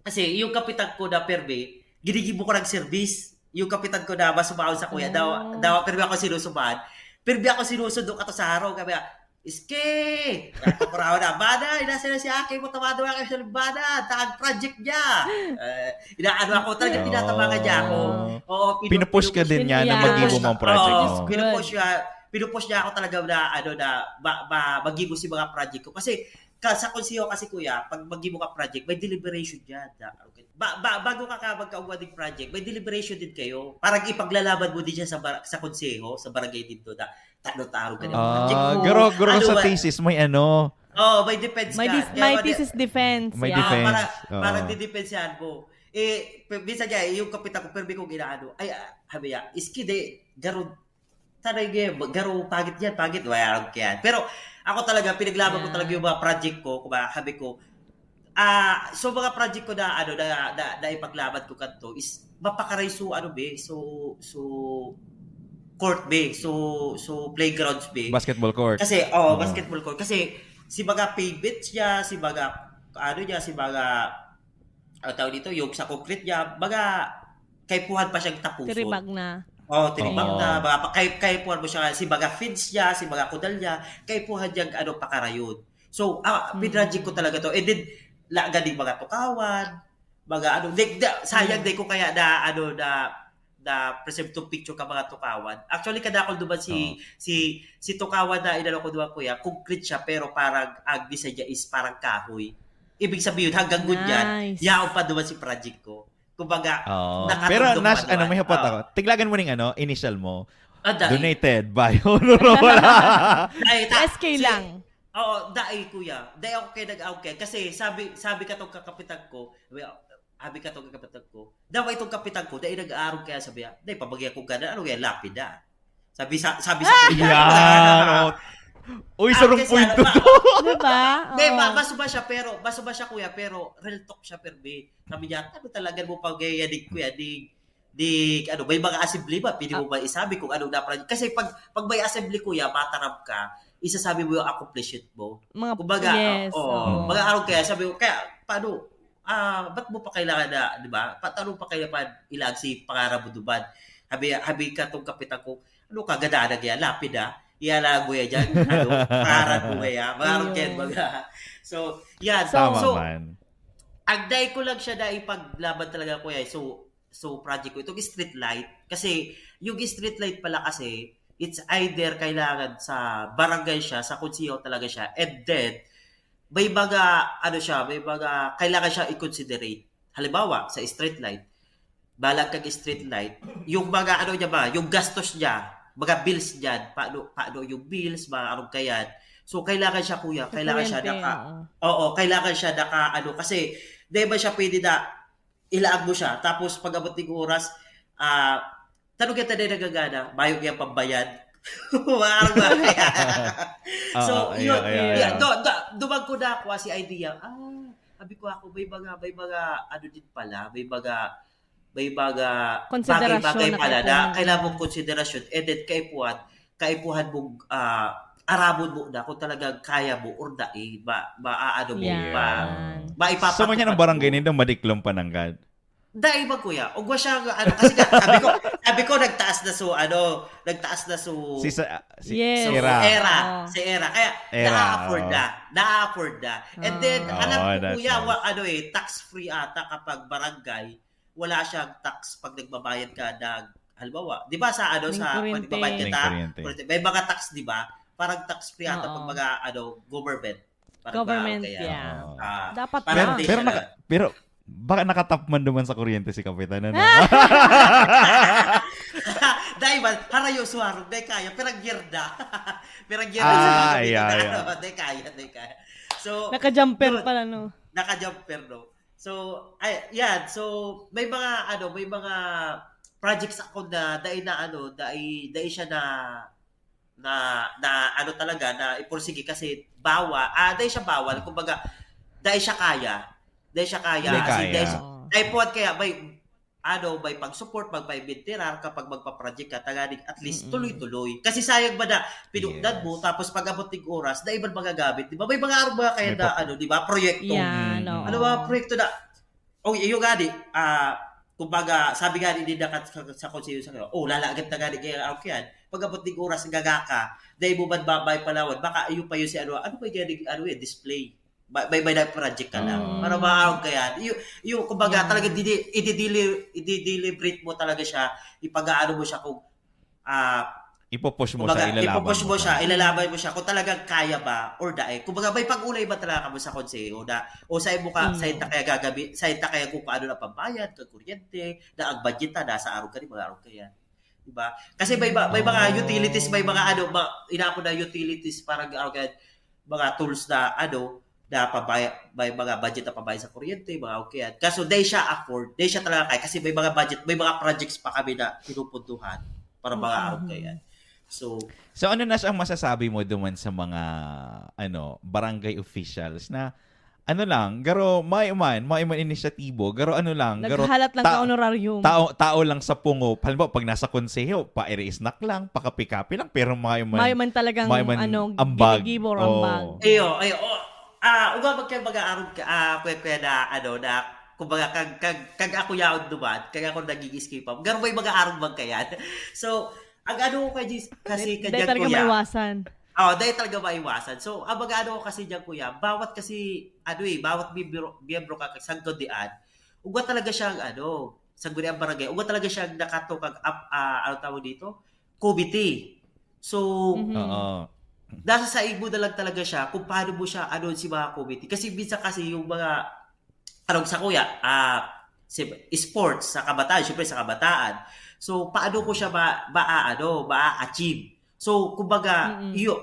kasi yung kapitan ko na permi, ginigibo ko ng service. Yung kapitan ko na mas umahon sa kuya, daw, Oh. daw, permi ako sinusubahan. Permi ako sinusundo ka to sa harong. Kaya, "Iski! Nakakuraw na, bana, inasa na si Aki mo, tamado ka sa bana, taag project niya." Eh, inaano ako, talaga Oh. tinatabangan niya ako. Oo, pinu- Pinupush ka din niya na Yeah. maggibo mo ang project Oo, mo. Good. pinupush niya, pinupush niya ako talaga na, ano, na, ba, ba, maggibo si mga project ko. Kasi, ka, sa konseho kasi, kuya, pag maggibo ka project, may deliberation dyan. Na, ba, ba, bago ka, ka magkaugwa ng project, may deliberation din kayo. Parang ipaglalaban mo din siya sa, bar- sa konseho, sa barangay din doon. Na, tano-taro ka ng Ah, project mo. Garo, garo Ano sa ba? Thesis, may ano. Oh, may defense May, ka. dis- Kaya may wala- thesis defense. May Yeah. defense. Ah, para, Oo. para didepensahan mo. Eh, p- minsan nga, eh, yung kapitan ko, pero may kong inaano, ay, ah, sabi niya, "Iski, de, garo, taray, garo, pangit yan, pangit, wala akong kaya." Pero ako talaga, pinaglaban ko Yeah. talaga yung mga project ko, kumbaga, sabi ko, ah, so mga project ko na, ano, na, na, na ipaglaban ko kanto is mapakaray so, ano, be, so, so, court, be, so, so playgrounds, be. Basketball court. Kasi, oh, Oo. Basketball court. Kasi, si mga pavements niya, si mga, ano niya, si mga, ang tawag dito, yung sa concrete niya, mga, kaipuhan pa siyang tapuson. Tiribag na. Oh, tiribag Oo. na. Mga, pa- kay, kaipuhan mo siya, si mga fence niya, si mga kudal niya, kaipuhan niyang, ano, pakarayon. So, ah, Mm. pinraject ko talaga to. And then, la, ganing mga tukawan, mga ano, di, di, sayang Mm. di ko kaya na, ano, na, na preserve tong picture ka mga tukawan. Actually, kadakol duman si, Oo. si, si tukawan na inano ko duman, kuya, concrete siya, pero parang ang design niya is parang kahoy. Ibig sabihin, hanggang ngunyan, Nice. yaon pa duman si project ko. Kumbaga, Oo. nakatugtog Pero Nas, pa ano, duman. may hapot Oo. ako. Tiglagan mo ning ano, initial mo. Ah, dai. Donated by Honorable. Dai, ta- S K si- lang. Oo, dai, kuya. Dai ako kay nag-awkay. Kasi sabi, sabi katong kakapitan ko, sabi, sabi katong kakapitan ko, daw itong kapitan ko, dai nag-aarog kaya sabi, dai, pabagay ako gana, ano kaya, lapid na. Sabi sa, sabi sa kuya. Yan. Oh. Uy, Ah, sarong kasi point ano to ba? to. Di ba? Di ba, Oo. mas ba siya, pero, mas ba siya, kuya, pero real talk siya, pero di, sabi niya, ano talaga mo pag yadig, kuya, di, di, ano, may mga assembly ba? Pwede mo ba isabi kung ano dapat? Kasi pag, pag may assembly, kuya, matarab ka, isasabi mo yung accomplishment mo. Mga, Kumbaga, yes, oo, oo. Mag-aarog kaya, sabi ko, kaya, paano, ah, ba't mo pa kailangan na, di ba? Paano pa kailangan pa ilag si pangarap mo duman? Habi, habi ka tong kapitan ko, ano ka, gada na kaya, lapid ah. Iyalag mo yan dyan, ano, pangarap mo kaya, mag-aarog kaya, Ayun. baga. So, yan. So, Tama so, man. Ang dai ko lang siya na ipaglaban talaga, kuya. So, so project ko itong street light. Kasi yung street light pala kasi, it's either kailangan sa barangay siya, sa konseho talaga siya. And then, may mga, ano siya, may mga kailangan siya i-considerate. Halimbawa, sa street light, balag kag street light, yung mga ano niya ba, yung gastos niya, mga bills niyan, paano, paano yung bills, mga anong kayan. So, kailangan siya, kuya, Sa kailangan siya kuryente, naka, oo. Oo, kailangan siya naka, ano, kasi di ba siya pwede na ilaag mo siya, tapos pag abot ng oras, ah, tanong kita na nagagana, bayo kaya pambayad. Maarang ba kaya? So, Oo, yun, ayan, ayan, yeah, ayan. do, do, duman ko na ako si idea, ah, sabi ko ako, may mga, may mga, ano din pala, may mga, may mga Konsiderasyon bagay-bagay na pala na kaipuhan. Kailangan mong konsiderasyon, and then kaipuhan, kaipuhan mong ah, arabon mo na kung talagang kaya mo or dai, ba, maaano mo, ba, Yan. maipapatupad So, man yan ang mo. Barangay nindo, madiklam pa nanggad. Dai ba, kuya? Ugwa siya, ano, kasi nga, sabi ko, sabi ko, nagtaas na so, ano, nagtaas na so, Si sa, si Yes. so, Era. era, Oo. si era. Kaya, Era, na-afford oo. na. Na-afford na. And then, Ah. alam Oh, ko, that's kuya, nice. wa, ano eh, tax-free ata kapag barangay, wala siyang tax pag nagbabayad ka ng, halimbawa, di ba sa, ano, Ning sa, pag kuryente. nagbabayad Ning kita, kuryente. kuryente, may mga tax, di ba? Parang tax-free ata pag Oo. mga, ano, government. Parang Government, ba, okay, yeah. Oo. Ah, Dapat parang na. di Pero, siya naka, na- pero, baka nakatap man duman sa kuryente si Kapitan, ano? Dai man, harayo suwarog, dai kaya, pero gyerda. Pero gyerda Ah, suwarog, yeah, dai yeah. na, dai kaya, dai kaya. So, Naka-jumper yun, pala, no? Naka-jumper, no? So, ay, yan. So, may mga, ano, may mga projects ako na, dai na, ano, dai, dai siya na, na, na, ano talaga, na ipursige kasi bawal, ah, dai siya bawal, kumbaga, dai siya kaya. Dai siya kaya. Dai As in, dai kaya. siya, Oo. dai puwat kaya, may, ano, may pag-support, may, may pagpainterar kapag magpa-project ka, tanganing at least Mm-mm. tuloy-tuloy. Kasi sayang ba na, pinukdan mo, Yes. tapos pag-abot ng oras, dai man magagamit, di ba? May mga, mga kaya May na, pa- ano, di ba? Proyekto. Yan, Mm. oo. Ano ba, proyekto na, oh, iyo nga di, ah, kumbaga, sabi nga ni Dinda kat-, sa, sa konseho sa kanya, oh, lalagat na nga di kaya ako yan. Pag-abot ng oras, gaga ka, dai mo man babay palawan, baka iyo pa yun si ano, ano ba yung ano yan, display? Ba, may, may project ka lang. Mm. Para maaarog ka yan. Yung, yung kumbaga, Yeah. talaga, didi, ididili, idideliberate mo talaga siya, ipag-aano mo siya kung, ah, Ipo-push mo kumbaga, siya, ilalaban ipo-push mo mo siya. siya, ilalaban mo siya kung talagang kaya ba or dai. Kumbaga, may pag-ulay ba talaga kamo sa konseho na, o sa imo ka, Mm. sa ita kaya gagabi, sa ita kaya kung paano na pambayad, kag kuryente, na ang budget na, nasa arog ka, di ba, arog ka yan. Diba? Kasi may, ba, may mga Oh. utilities, may mga ano, ma, inaapod na utilities, parang ano, kaya, mga tools na ano, na pabaya, may mga budget na pambayad sa kuryente, mga okay yan. Kaso, dai siya afford, dai siya talaga kaya, kasi may mga budget, may mga projects pa kami na pinupuntuhan para mga Mm-hmm. okay yan. So, So ano na siya ang masasabi mo duman sa mga ano, barangay officials na ano lang, garo may man, may man inisyatibo, garo ano lang, garo Naghalat lang ta- ka honorarium. tao tao lang sa pungop. Halimbawa, pag nasa konseho, pa-snack lang, pakapi-kapi lang, pero may man, May man talagang, may man ano, ambag. ginigibo or Oo. ambag. Iyo, iyo. Oh, ah, uga magkaya mag-aarog ka, ah, kwe, kwe na, ano, na, kumbaga, kag, kag, kag ako yaon duman, kag ako naging escape up. Pero may mag-aarog man kaya. So, ang ano ko kay Jis, kasi Dai kadyan talaga kuya. Maiwasan. Oh, dai talaga maiwasan. So, ang mag-ano ko kasi dyan, kuya, bawat kasi, ano eh, bawat miyembro, miyembro ka sa sanggunian, ugwa talaga siyang, ano, Sangguniang Barangay, ugwa talaga siya nakatukag ap ah, ano tawag dito? Committee. So, Mhm. Oo. nasa saig mo na lang talaga siya kung paano mo siya ano si mga committee. Kasi minsan kasi yung mga, anong sa kuya, ah, si, sports sa kabataan, syempre sa kabataan. So, paano ko siya ba, ba ano, ma-achieve? So, kumbaga, Mm-mm. iyo,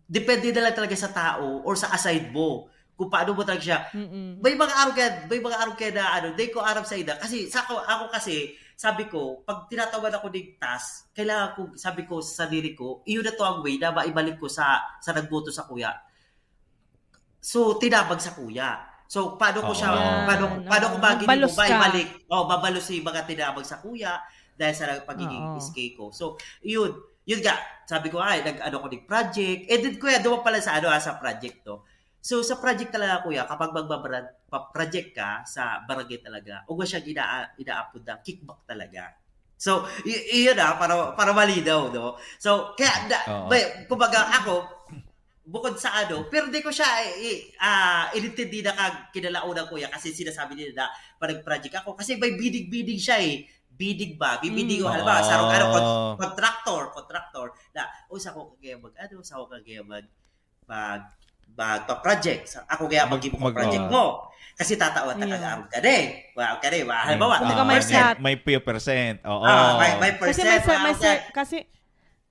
depende na lang talaga sa tao or sa aside mo kung paano mo talaga siya. Mm-mm. May mga araw kaya, may mga araw kaya na ano, di ko aram sa ida. Kasi sa ako, ako kasi, sabi ko, pag tinatawan ako ng task, kailangan ko, sabi ko sa sarili ko, iyon na to ang way na maibalik ko sa, sa nagboto sa kuya. So, tinabag sa kuya. So, paano ko siya, Oo. paano, Yan, paano ko oo. magiging Nagbalos ka. Maibalik? Oh, babalosi yung mga tinabag sa kuya dahil sa pagiging Oo. S K ko. So, yun. Yun nga, sabi ko, ay, nag-ano ko ng project. And then, kuya, duman pala sa ano, ah, sa project to. So, sa project talaga, kuya, kapag magbabrand, pa-project ka sa barangay talaga, ugwa siyang ina, inaapod na kickback talaga. So, y- yun ah, para, para malinaw, no? So, kaya, na, Oo. may, kumbaga ako, bukod sa ano, pero di ko siya, i, ah, inintindi na kag kinalaonan, kuya, kasi sinasabi nila na pag nag-project ako, kasi may bidding-bidding siya eh. Bidding ba? Bibidding Mm. ko, halimbawa, sa ano, con- Oo. contractor, contractor, na, o, sa ako kaya mag, ano, sa ako kaya mag, mag, magpa-project. Sa, ako kaya Mag- mag, mag- project oo. mo. Kasi tatawan na Yeah. kag-arog ka na eh. Wa ka na eh. Wa, halimbawa, Kumbaga Ah, may may, cut. may few percent. Oo. Ah, may, may Kasi percent. may, cer- may ah, cer- kasi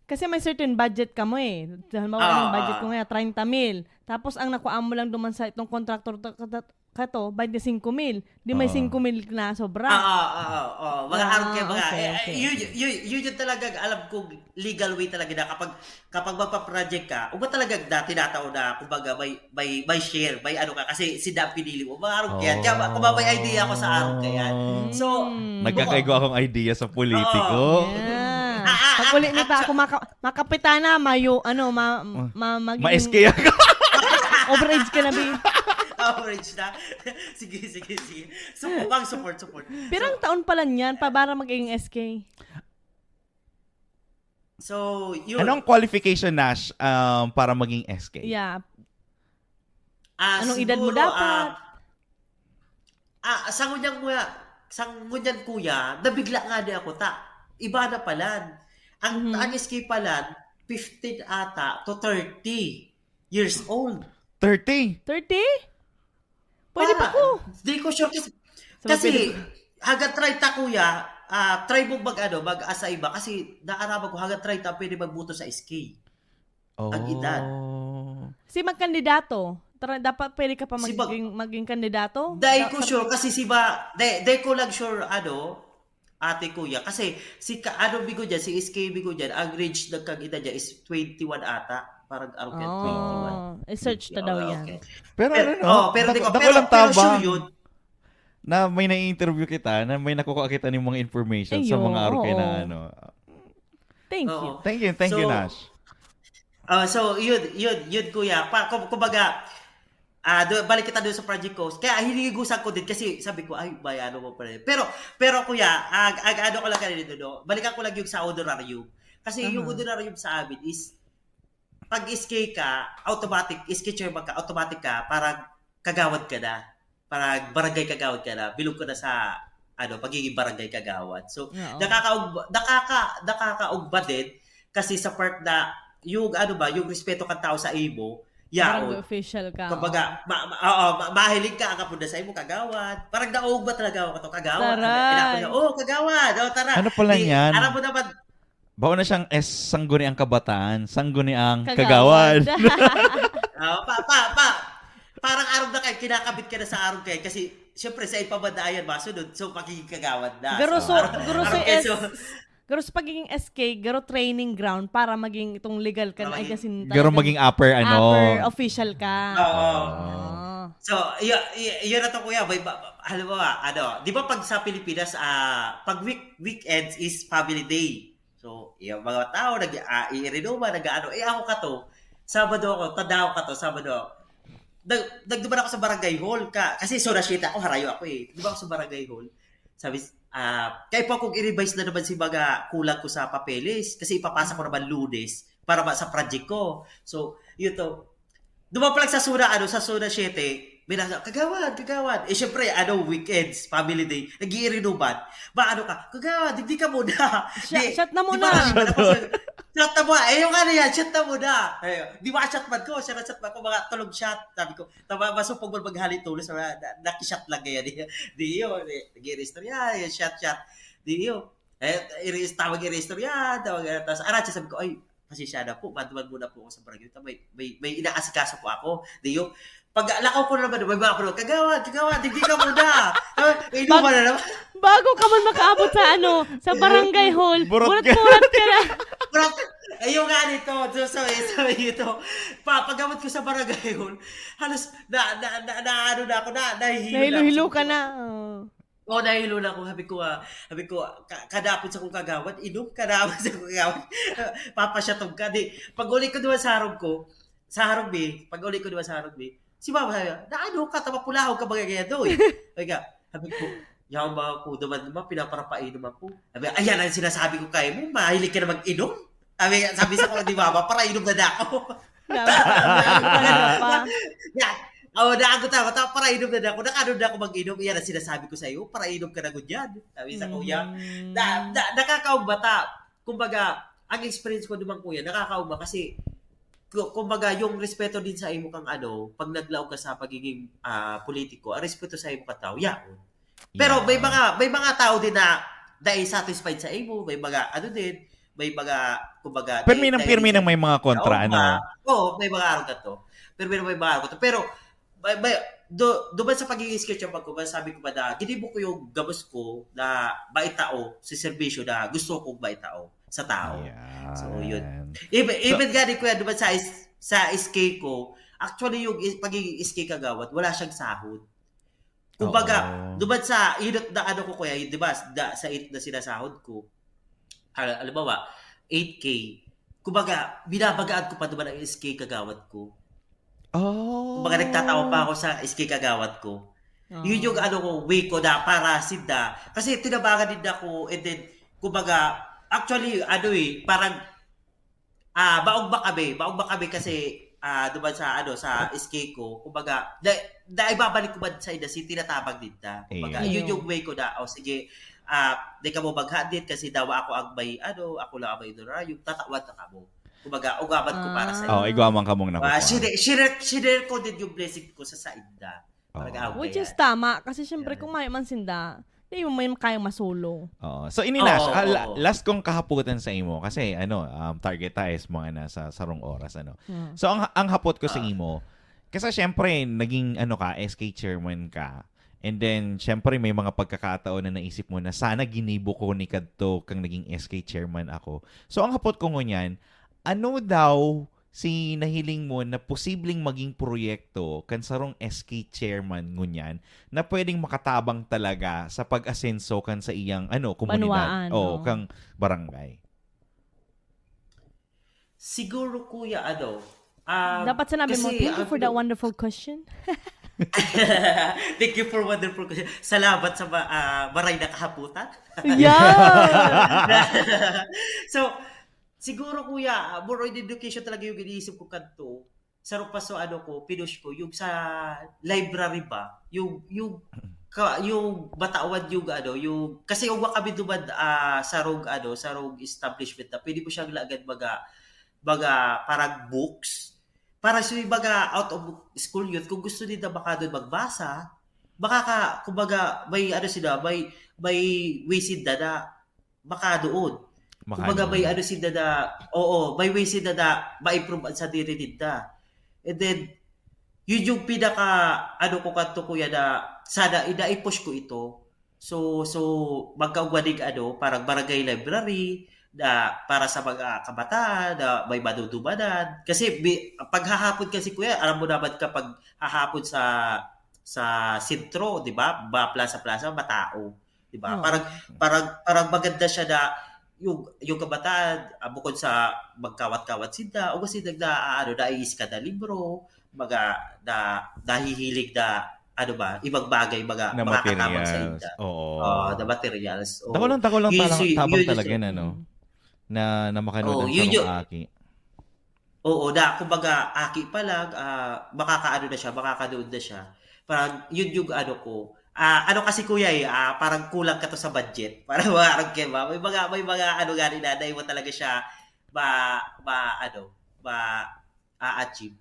kasi may certain budget ka mo eh. Halimbawa, Ah, ang budget ah. ko ngayon, treinta mil. Tapos ang nakuha mo lang duman sa itong contractor ta- ka- ka to, twenty-five mil. Di may Oo. singko mil na sobra. Ah, ah, ah, ah, ah. Mga Ah, arog kaya mga, okay, eh, eh, okay, yun, okay. yun, yun yung talaga, alam kong legal way talaga na kapag, kapag magpa-project ka, ugwa talaga na tinatao na, kumbaga, may, may, may share, may ano ka, kasi sinda ang pinili mo. Mga arog kaya. Kaya, Oh. kumbaga, may idea ako sa arog kaya. So, Mm. Nagkakaigo akong idea sa politiko. Oo. Yeah. Ah, ah, Pag ah, uli nito ah, ako, maka, makapitana, mayo, ano, ma, ma, magiging Ma-S K ako. overage ka na, Bi. Average na. Sige, sige, sige. Support, mag support, support. Pirang taon pala niyan pa para maging S K? So, yun. Anong qualification, Nash, um, para maging S K? Yeah. Ah, Anong edad mo siguro, dapat? Ah, ah, sa ngunyan mo, sa ngunyan, kuya, nabigla nga di ako, ta. Iba na palan. Ang, Mhm. ang S K palan, fifteen ata to thirty years old. thirty? Thirty? Pwede pa ko. Di ko sure kasi, So, kasi pwede pa. Hanggang treinta, kuya, ah, try mo mag, ano, mag-asa iba kasi naaraman ko hanggang treinta pwede magboto sa S K. Ang edad. Oh. Si magkandidato, tra- dapat pwede ka pa Si mag- maging, maging kandidato? Dahil Da- ko sure kasi si ba, dahil, dahil ko lang sure, ano, ate, kuya. Kasi si ka, ano, bigo dyan, si S K bigo dyan, ang range ng kag-edad niya is twenty-one ata. Parang around kaya twenty-one. Oh, i-search na Oo, daw yan. Okay. Pero Pero, ano, no? oh, pero di ko, Dako pero, lang pero sure tabang yun. Na may nai-interview kita, na may nakukuha kita ng mga information sa Ayun, mga arog kaya na oo. ano. Thank Oo. you. Thank you, thank you, So, Nash. Ah, so, yun, yun, yun, kuya. Pa, kum- kumbaga, ah, do, balik kita doon sa project ko. Kaya hinigusan ko din kasi sabi ko, ay, may ano mo pala. Pero, pero kuya, ag, ag, ano ko lang kanina, no? Balikan ko lang yung sa honorarium. Kasi yung Aha. Honorarium sa amin is, pag S K ka, automatic, S K chairman ka, automatic ka, parang kagawad ka na. Parang barangay kagawad ka na. Bilog ka na sa, ano, pagiging barangay kagawad. So, Oo. nakakaugba, nakaka, nakakaugba din kasi sa part na yung ano ba, yung respeto kang tao sa imo, Barangay yaon. Official ka. Kumbaga, ma, ma, oo, ma, mahiling ka, ang kapunda sa imo, kagawad. Parang naugba talaga ako to, kagawad. Ano, Taray. inaapod na, oh, kagawad, oh, tara. Ano pala Di, yan? Aram mo naman, Bao na siyang S, sangguniang kabataan, sangguniang Kagawad. kagawad. oh, pa, pa, pa, parang arog na kayo, kinakabit ka na sa arog kayo. Kasi, syempre, sa ipabanda ayan, masunod. So, magiging kagawad na. Garo So, so, arog, garo so arog kayo, S, so, garo sa pagiging S K, garo training ground para maging itong legal ka Para na, ay, maging kasi Garo maging upper, ano. upper official ka. Oo. Ah. So, yun, y- yun na to, kuya. May, ba, ba, halimbawa, ano, di ba pag sa Pilipinas, ah, pag week, weekends is family day. So, yung mga tao, nag, ah, iirinuma, nag-ano, eh, ako kato, Sabado ako, tanda ako kato, Sabado. Nag, nagduman ako sa barangay hall, ka, kasi zona siyete ako, harayo ako eh. Duman ako sa barangay hall. Sabi, ah, kaya po akong i-revise na naman si mga kulang ko sa papeles, kasi ipapasa ko naman Lunes para ba sa project ko. So, yun to. Duman pa lang sa zona, ano, sa zona siyete, Pinasa, "Kagawad, kagawad." Eh, syempre, ano, weekends, family day, nag-iirinuman. Ba, ano ka, "Kagawad, hindi ka muna." Shot, Di, shot na di muna. ba, ano ko sa-, "Shot na muna." Eh, yung ano yan, "Shot na muna." Eh, di ba, shot man ko, siya na shot man ko, mga tulog shot. Sabi ko, tama, masupog man maghali tulos, na, na, nakishot lang kaya di, di yun, eh, nag-iiristorya, yung shot, shot. Di yun. Eh, iris, tawag iristorya, tawag, tapos, aratsa, sabi ko, "Ay, pasensya na po, maduman muna po ako sa barangay. May, may, may inaasikaso po ako." Di yun, pag lakaw ko na naman, may mga ako, "Kagawad, kagawad, hindi ka muna." Ah, inuman na naman. Bago ka man makaabot sa ano, sa barangay hall, Burot ka. Burot-burot ka na. Bro, ayun nga nito, so, so, so, ito, pa, pag-abot ko sa barangay hall, halos, na, na, na, na, ano na ako, na, nahihilo na ako. Nahilo-hilo Sabi ka ko, na. Oh. Oo, nahilo na ako. Sabi ko, ah, sabi ko, ka, kadapot sa kong kagawad, inom, kadapot sa kong kagawad, papasyaton ka. Di, pag uli ko naman sa harong ko, sa harong mi, pag uli ko naman sa harong mi, si mama sabi, "Na ano ka, tapapulahon ka, mga ganyan doy." Sabi ka, sabi ko, "Yaw, mga kudo man naman, pinaparapainom ako." Sabi, "Ayan ang sinasabi ko kayo mo, mahilig ka na mag-inom." Sabi, sabi sa ko, "Di ba, ba, parainom na ako." Grabe, ano pa? Yan. Oh, naagot ako, ta, parainom na ako. Nakano na ako mag-inom. Iyan ang sinasabi ko sa'yo, parainom ka na gud yan. Sabi sa kuya. Mm. Na, na, nakakaugma ta. Kumbaga, ang experience ko naman, kuya, nakakaugma kasi, ku-, kumbaga, yung respeto din sa imo kang ano, pag naglaog ka sa pagiging ah, politiko, ang respeto sa imo kang tao, yaon. Pero may Yeah. mga may mga tao din na dahil satisfied sa imo, may mga ano din, may mga, kumbaga, Pirmi ng dahil pirmi sa ng may mga kontra, Oo, ano? ma-, oo, may mga arog ka to. Pero may, may mga arog ka to. Pero may, may, do, duman sa pagiging sketch ang pagkuman, sabi ko ba na, ginibo ko yung gabos ko na maitao sa serbisyo na gusto kong maitao sa tao. Yan. So, yun. Even, even gani, kuya, duman sa, is, sa S K ko, actually, yung is, pagiging S K kagawad, wala siyang sahod. Kumbaga, Oo. duman sa inot na ano ko, kuya, yun, di ba, da, sa it na sinasahod ko, hal- halimbawa, eight K, kumbaga, binabagaan ko pa duman ang S K kagawad ko. Oh. Kumbaga, nagtatawa pa ako sa S K kagawad ko. Oh. Yun yung ano ko, way ko na para sinda. Kasi tinabangan din ako, and then, kumbaga, actually, ano eh, parang, ah, maugma kami, maugma kami kasi, ah, duman sa, ano, sa S K ko, kumbaga, da, da, ibabalik ko man sa inda, si tinatabang din ta. Kumbaga, Iyo. Yun yung way ko na, "O sige, ah, di ka mo maghadit kasi dawa ako ang may, ano, ako lang ang may honorarium, tatawan na ka mo." Kumbaga, ugaban ko para sa Ah. Oh, igwa man ka mong Ah, nakukuha. share, share, share ko din yung blessing ko sa sainda. Oo. Talaga, Which okay. Is tama. Kasi syempre, Yan. Kung mayo man sinda, di mo may kayang masolo. Oo. So, ini na, Oo, ah, la- oo. last kong kahaputan sa imo, kasi ano, um, target tayo sa mga nasa sarong oras, ano. Hmm. So, ang, ang hapot ko sa Ah. imo, kasi syempre, naging ano ka, S K chairman ka. And then, syempre, may mga pagkakataon na naisip mo na sana ginibo ko ni kadto kang naging S K chairman ako. So, ang hapot ko ngunyan, ano daw si nahiling mo na posibleng maging proyekto kan sarong S K chairman ngunyan na pwedeng makatabang talaga sa pag-asenso kan sa iyang, ano, komunidad Banwaan, o oo. kang barangay? Siguro, kuya, ano, ah, Dapat sinabi mo, kasi "Thank you ang for that pinu- wonderful question." Thank you for wonderful question. Salamat sa ma- ah, maray na kahaputan. Yeah! So, siguro, kuya, ah, more on education talaga yung iniisip ko kadto. Sa rupaso, ano ko, pinush ko, yung sa library ba? Yung, yung, ka, yung batawan yung, ano, yung, kasi uwa kami duman ah, sa rog, ano, sa rog establishment na pwede mo siyang lagyan mga, mga parang books. Para sa mga out of school youth, kung gusto nila baka doon magbasa, makaka, kumbaga, may ano sila, may, may way sila na makadoon. Kumbaga, may Makadoon. Ano sila na, oo, may way sila na ma-improve ang sadiri nila. And then, yun yung pinaka, ano ko kanto, kuya, na sana ina-push ko ito. So, so magkaugwaning ano, parang barangay library na para sa mga kabataan na may madudumanan. Kasi bi- paghahapon kasi, kuya, alam mo naman kapag hahapon sa sa sentro, di ba? Ba plaza-plaza, matao, di ba? Oo. Parang parang parang maganda siya na yung yung kabataan ah, bukod sa magkawat-kawat sila, o kasi nag na ano, naiiskada libro, mga na nahihilig na ano ba, ibang bagay, mga Na makakatabang sa materials. inda. Oo. Oh, the materials. Oo. Dakulang, dakulang Yun talang, si- tabang yun talaga si- na, no? Na, na makanood Oo, ang yun sarong yun. Aki. Oo, na kumbaga aki pa lang, ah, makakaano na siya, makakadoon na siya. Parang yun yung ano ko. Ah, ano kasi, kuya, eh, ah, parang kulang ka to sa budget. Parang mga arog kayo ba? May mga, may mga ano nga rin na, na iwan talaga siya ma, ma, ano, ma, a-achieve.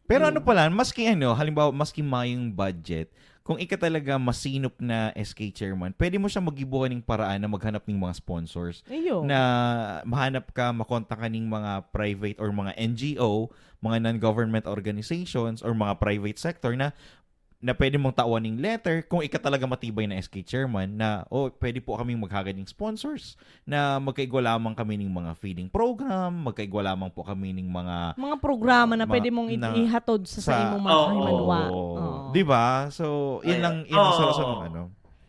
Pero ano pala, maski ano, halimbawa, maski mayong budget, kung ika talaga masinop na S K chairman, pwede mo siya magibuhan ng paraan na maghanap ng mga sponsors. Iyo. Na mahanap ka, makontak ka ng mga private or mga N G O, mga non-government organizations or mga private sector na na pwede mong tawan ng letter kung ika talaga matibay na S K chairman na, "Oh, pwede po kaming maghagad ng sponsors na magkaigwa lamang kami ng mga feeding program, magkaigwa lamang po kami ng mga Mga programa na ma- pwede mong i- na- ihatod sa, sa sa- imong mga Oo. kahimanwa. Oo. Oo. Di ba? So, yun Ay, lang, yun ang oo. Sarasarong ano,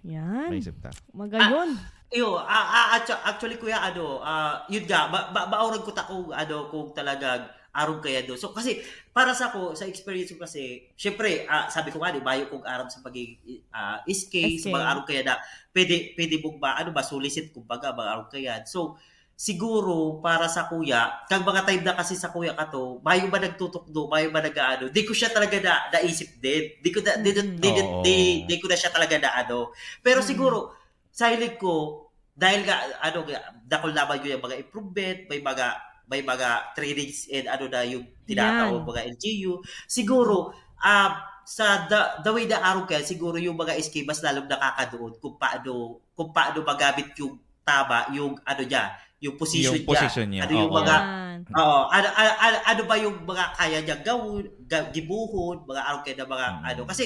Yan. naisip ta. Magayon. Iyo, ah, ah, actu- actually, kuya, ano, ah, yun nga, ba, ba, baorag ko ta kung, ano, kung talagang arog kaya do. So, kasi, para sa ko, sa experience ko kasi, syempre, ah, sabi ko nga, di, bayo kong aram sa pagiging ah, S K, S K. Sa mga arog kaya na, pwede, pwede mong ba, ano ba, solicit, kumbaga, mga arog kaya. So, siguro, para sa kuya, kag mga time na kasi sa kuya ka to, bayo ba nagtutukdo, bayo ba nag-ano, di ko siya talaga na, naisip din. Di ko na, di, di, Mm. di, di, Oo. di, di ko na siya talaga na, ano. Pero Mm. siguro, sa hilig ko, dahil nga, ano, nga, dakul naman yun yung mga improvement, may mga, may mga trainings and ano na yung tinatawag Yan. mga L G U. Siguro, ah, sa the, the way na arog kaya, siguro yung mga S K mas lalong nakakadoon kung paano, kung paano magamit yung tama, yung ano niya, yung position Yung position niya, Ano yung oo. mga, Yan. oo, ano, ano, ano, ano ba yung mga kaya niyang gawin, ga, gibuhon, mga arog kaya na mga Mm. ano. Kasi,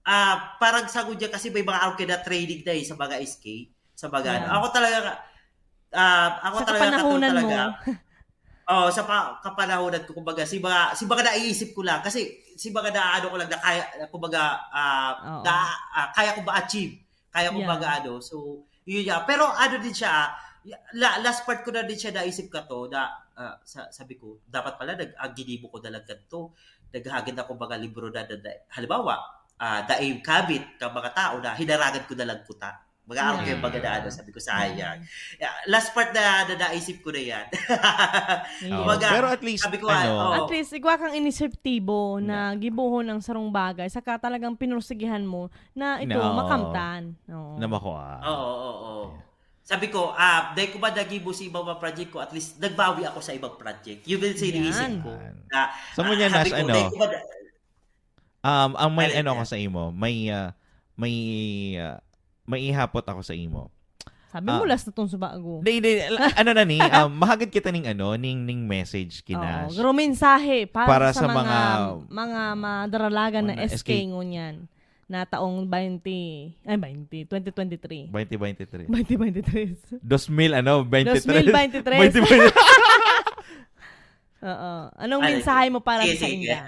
ah, parang sa kanya kasi may mga arog kaya na training na eh, sa mga S K, sa mga ano. Yan. Ako talaga, ah, ako Sa talaga kato kapanahonan talaga. mo. Oo, sa pa, kapanahonan ko, kumbaga, si mga, si mga naiisip ko lang, kasi si mga naano ko lang na kaya, kumbaga, ah, Oo. na, ah, kaya ko ma-achieve. Kaya ko Yeah. mag-ano. So, yun yan. Pero ano din siya, ah, la, last part ko na din siya naisip ka to, na, ah, sa, sabi ko, dapat pala, nag, ang ginibo ko na lang ganito. Naghagad ako mga libro na, na, na halimbawa, ah, daing kabit ka mga tao na hinarangan ko na lang kuta. Mga arog Yeah. kaya mga na ano, sabi ko, sayang. Yeah, last part na, na naisip ko na yan. Ayun. Oo. Kumbaga, Pero at least, sabi ko, ano, ah, oo. At least, igwa kang inisiptibo na gibuhon ang sarong bagay, saka talagang pinursigihan mo na ito, Na, oo. makamtan. Oo. Na makuha. Oo, oo, oo. Sabi ko, ah, dahil ko ba nagibo sa ibang mga project ko, at least nagbawi ako sa ibang project. Yun din sa iniisip Yan. ko. Yan. Na, Sa mo niya, ah, sabi Nas, ko, ano? dahil ko ba na- Um, ang may Alin ano yan? ako sa imo, may, ah, may, ah, may ihapot ako sa imo. Sabi mo, Ah. last na tong subago. Hindi, hindi. Ano na ni, um, mahagad kita ning ano, ning, ning message kinash. Oo, pero mensahe para, Para sa, sa mga, mga mga madaralagan na mga S K S K. ngunyan. Na taong twenty, ay, twenty, twenty twenty-three. twenty twenty-three. twenty twenty-three. Dos mil, ano, twenty-three. Dos mil twenty-three. twenty twenty-three. Oo. Anong Ano mensahe yun? mo para Sige, sa sige. inda?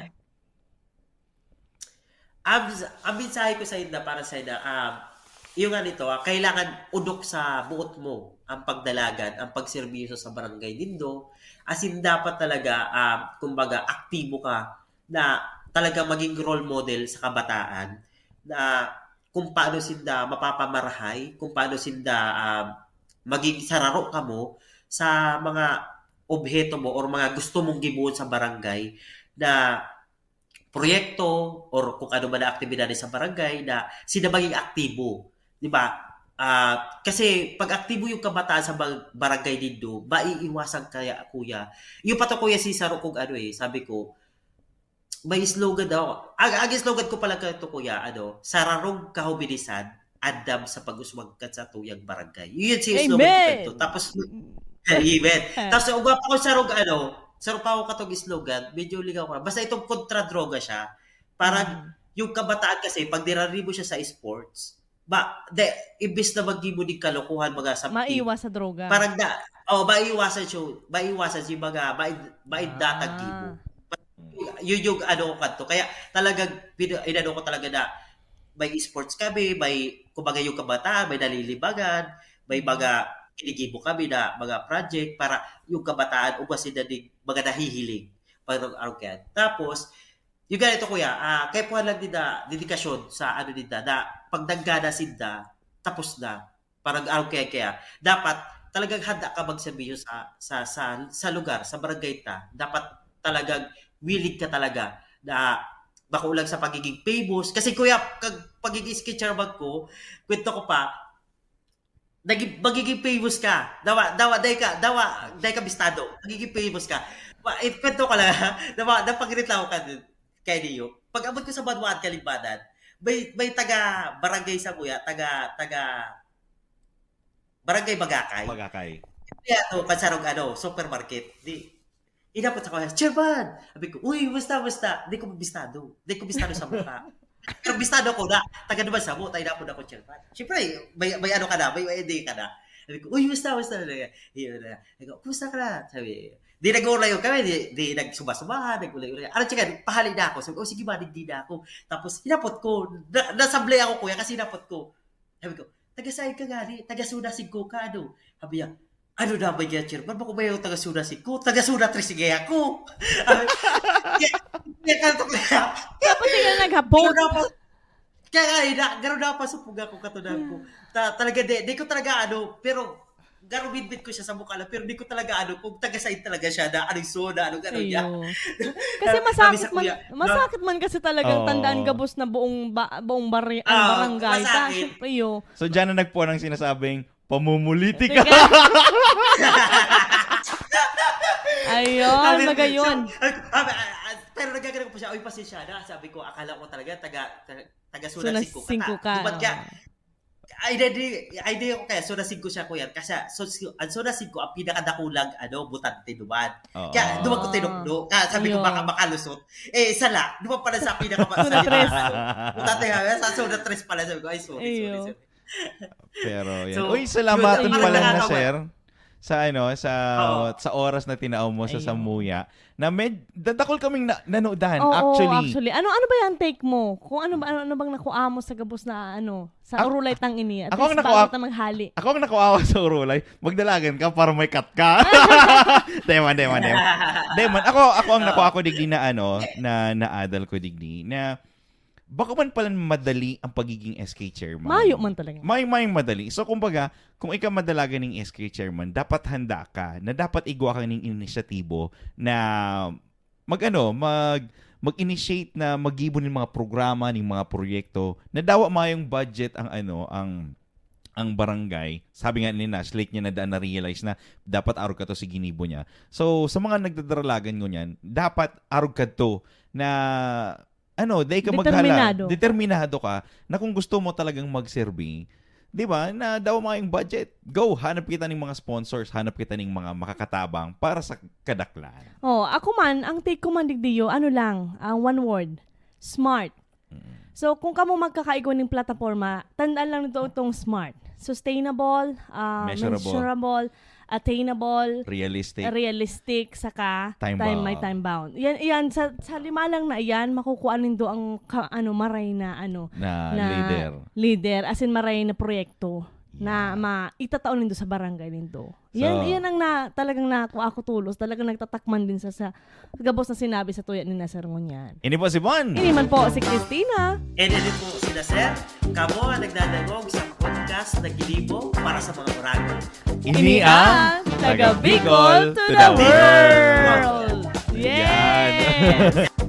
Ang, ang mensahe ko sa inda, para sa inda, um, yung nga nito, ah, kailangan udok sa buot mo ang pagdalagan, ang pagserbisyo sa barangay nindo. As in, dapat talaga, um, kumbaga, aktibo ka na talaga maging role model sa kabataan na kung paano sinda mapapamarahay, kung paano sinda, um, maging sararo kamo sa mga obheto mo or mga gusto mong gibuon sa barangay na proyekto or kung ano man na aktibidades sa barangay na sila maging aktibo, di ba? Ah, kasi pag aktibo yung kabataan sa bar- barangay nindo, maiiwasan kaya, kuya. Yung pa to, Kuya Cesar, kung ano eh, sabi ko, may slogan daw. Ang, ang slogan ko pala kato, kuya, ano, "Sararog kahubinisan, andam sa pag-uswag kan satuyang barangay." Yun si slogan ko Amen! kato. Tapos, amen. Tapos, ugwa pa ko sarog, ano, sarog pa ako katong slogan, medyo ligaw ko na. Basta itong kontra droga siya. Parang, Mm. yung kabataan kasi, pag nirari mo siya sa sports, ba, de, imbis na maggibo ning kalokohan, mga sa Maiwas sa droga. Parang na, oh, maiwasan siya, maiwasan siya, mga, maid, maid Ah. datang gibo. Yun yung ano ko kanto. Kaya talagang, pin- inano ko talaga na may sports kami, may, kumbaga yung kabataan, may nalilibangan, may Mm. mga kinigibo kami na mga project para yung kabataan, ugwa sila ning mga nahihiling. Parang, ano kaya. Tapos, yung ganito, kuya, ah, kaya po lang din na dedikasyon sa ano din na, na pag nanggana sinda, tapos na. Parang, ano kaya, kaya. Dapat, talagang handa ka magserbisyo sa, sa, sa, sa lugar, sa barangay ta. Dapat talagang willing ka talaga na bako lang sa pagiging famous. Kasi kuya, kag pagiging sketcher bag ko, kwento ko pa, naging, magiging famous ka. Dawa, dawa, dai ka, dawa, dai ka bistado. Magiging famous ka. Wa-, eh, kwento ko lang, ha? Dawa, napagreklamo ka din kay Dio. Pag abot ko sa Banwaan Kalimbanan, may, may taga barangay sa Buya, taga, taga barangay Bagakay. Bagakay. Kaya to, Kansarog, ano, supermarket. Di, inapot sa kanya, "Chairman!" Sabi ko, "Uy, basta, basta." Di ko bistado. Di ko bistado sa mukha. Pero bistado ko na, taga naman sa mo, tayo na ako na ko, chairman. Siyempre, may, may ano ka na, may, may idea ka na. Sabi ko, "Uy, basta, basta." Yun na. Sabi ko, "Kumusta ka na?" Sabi, di nag-uulayon kami, di, di nagsubasubahan, nag-ulay-ulay. Ano, tsaka, pahali na ako. Sabi ko, "Oh, sige ba, di na ako." Tapos, hinapot ko. Na, nasablay ako, kuya, kasi hinapot ko. Sabi ko, "Taga saan ka gali? Taga Zona singko ka, ano?" Sabi niya, "Ano na ba niya, chairman? Bako ba yung taga Zona singko? Taga Zona tres nga ako." Sabi, kaya, kaya ka ito kaya. Dapat sila naghapon. Pero dapat, kaya nga, eh, na, gano'n dapat sa puga ko, katunan ko. Ta, talaga, di, di ko talaga, ano, pero, garo bitbit ko siya sa mukha lang, pero di ko talaga, ano, kung taga saan talaga siya, na anong zona, anong ano niya. Iyo. Kasi Sabi masakit sa man, kuya, masakit man kasi talagang Oo. tandaan gabos na buong ba, buong, bari, ang Ah, barangay. Ta, masakit. syempre, iyo. So, dyan na nagpuan ang sinasabing, "Pamumulitika." Ayun, Sabi, magayon. sa- ah, ah, ah, pero nagagano ko pa siya, "Uy, pasensya na." Sabi ko, "Akala ko talaga taga, taga, taga Zona Zona singko ka." singko ka, Duman ka, oo. ay, di, di, ay, di ako kaya, Zona singko siya, kuya. Kasi, so, so, ang Zona singko, ang pinakadakulang, ano, butante duman. Oo. Kaya, duman ko tinukdo. Kaya sabi ko, Ayun. "Baka makalusot." Eh, sala. Duman pala sa pinaka Zona tres. Butante nga, sa Zona tres pala. Sabi ko, "Ay, sorry, sorry, Iyo. sorry." Pero yan. So, Uy, salamat yun, din parang pala na, nakakatawa. Sir, sa ano, sa Oo. sa oras na tinao mo sa Ayun. Samuya. Na med, dadakol kaming na, nanodan, Oo, actually. Actually. Ano, ano ba yung take mo? Kung ano, ba- ano, ano bang nakuha mo sa gabos na, ano, sa Ak- Orulay tang ini? At ako ang least, nakuha- bago ta maghali. Ako ang nakuha sa Orulay, magdalagan ka para may cut ka. Deman, deman, deman. Deman, ako, ako ang nakuha ko digdi na ano, na naadal ko digdi, na bako man pala madali ang pagiging S K chairman. Mayo man talaga. May, may madali. So, kumbaga, kung ikaw madalagan ng S K chairman, dapat handa ka na dapat igwa ka ng inisyatibo na mag-ano, mag, mag-initiate na maggibo ng mga programa, ng mga proyekto na dawa mayong budget ang ano, ang ang barangay. Sabi nga ni Nash, late niya na daan na-realize na dapat arog ka to sa ginibo niya. So, sa mga nagdadaralagan ngunyan, dapat arog ka to na ano, dai ka maghala. Determinado. Determinado ka na kung gusto mo talagang magserbi, di ba, na daw mayong budget. Go, hanap kita ng mga sponsors, hanap kita ng mga makakatabang para sa kadaklan. Oh, ako man, ang take ko man digdiyo, ano lang, ah, one word, smart. So, kung kamo magkakaigwa ning plataporma, tandaan lang nito itong smart. Sustainable, ah, Measurable. measurable, attainable, Realistic. realistic, saka Time time, bound. may time bound. Yan, yan sa, sa lima lang na iyan, makukuha nindo ang ka, ano, maray na, ano, Na, na leader. leader, as in maray na proyekto na Yeah. ma itatao nindo sa barangay nindo. Yan, So, yan ang na, talagang nakuha ko tulos, talagang nagtatakman din sa, sa gabos na sinabi sa tuya ni Nasir ngunyan. Ini po si Bon. Ini man po si Christina. And ito po sila, sir. Kamo ang nagdadangog sa podcast na ginibo para sa mga Oragon. Ini ang Taga Bicol to the World. Yes! Yan.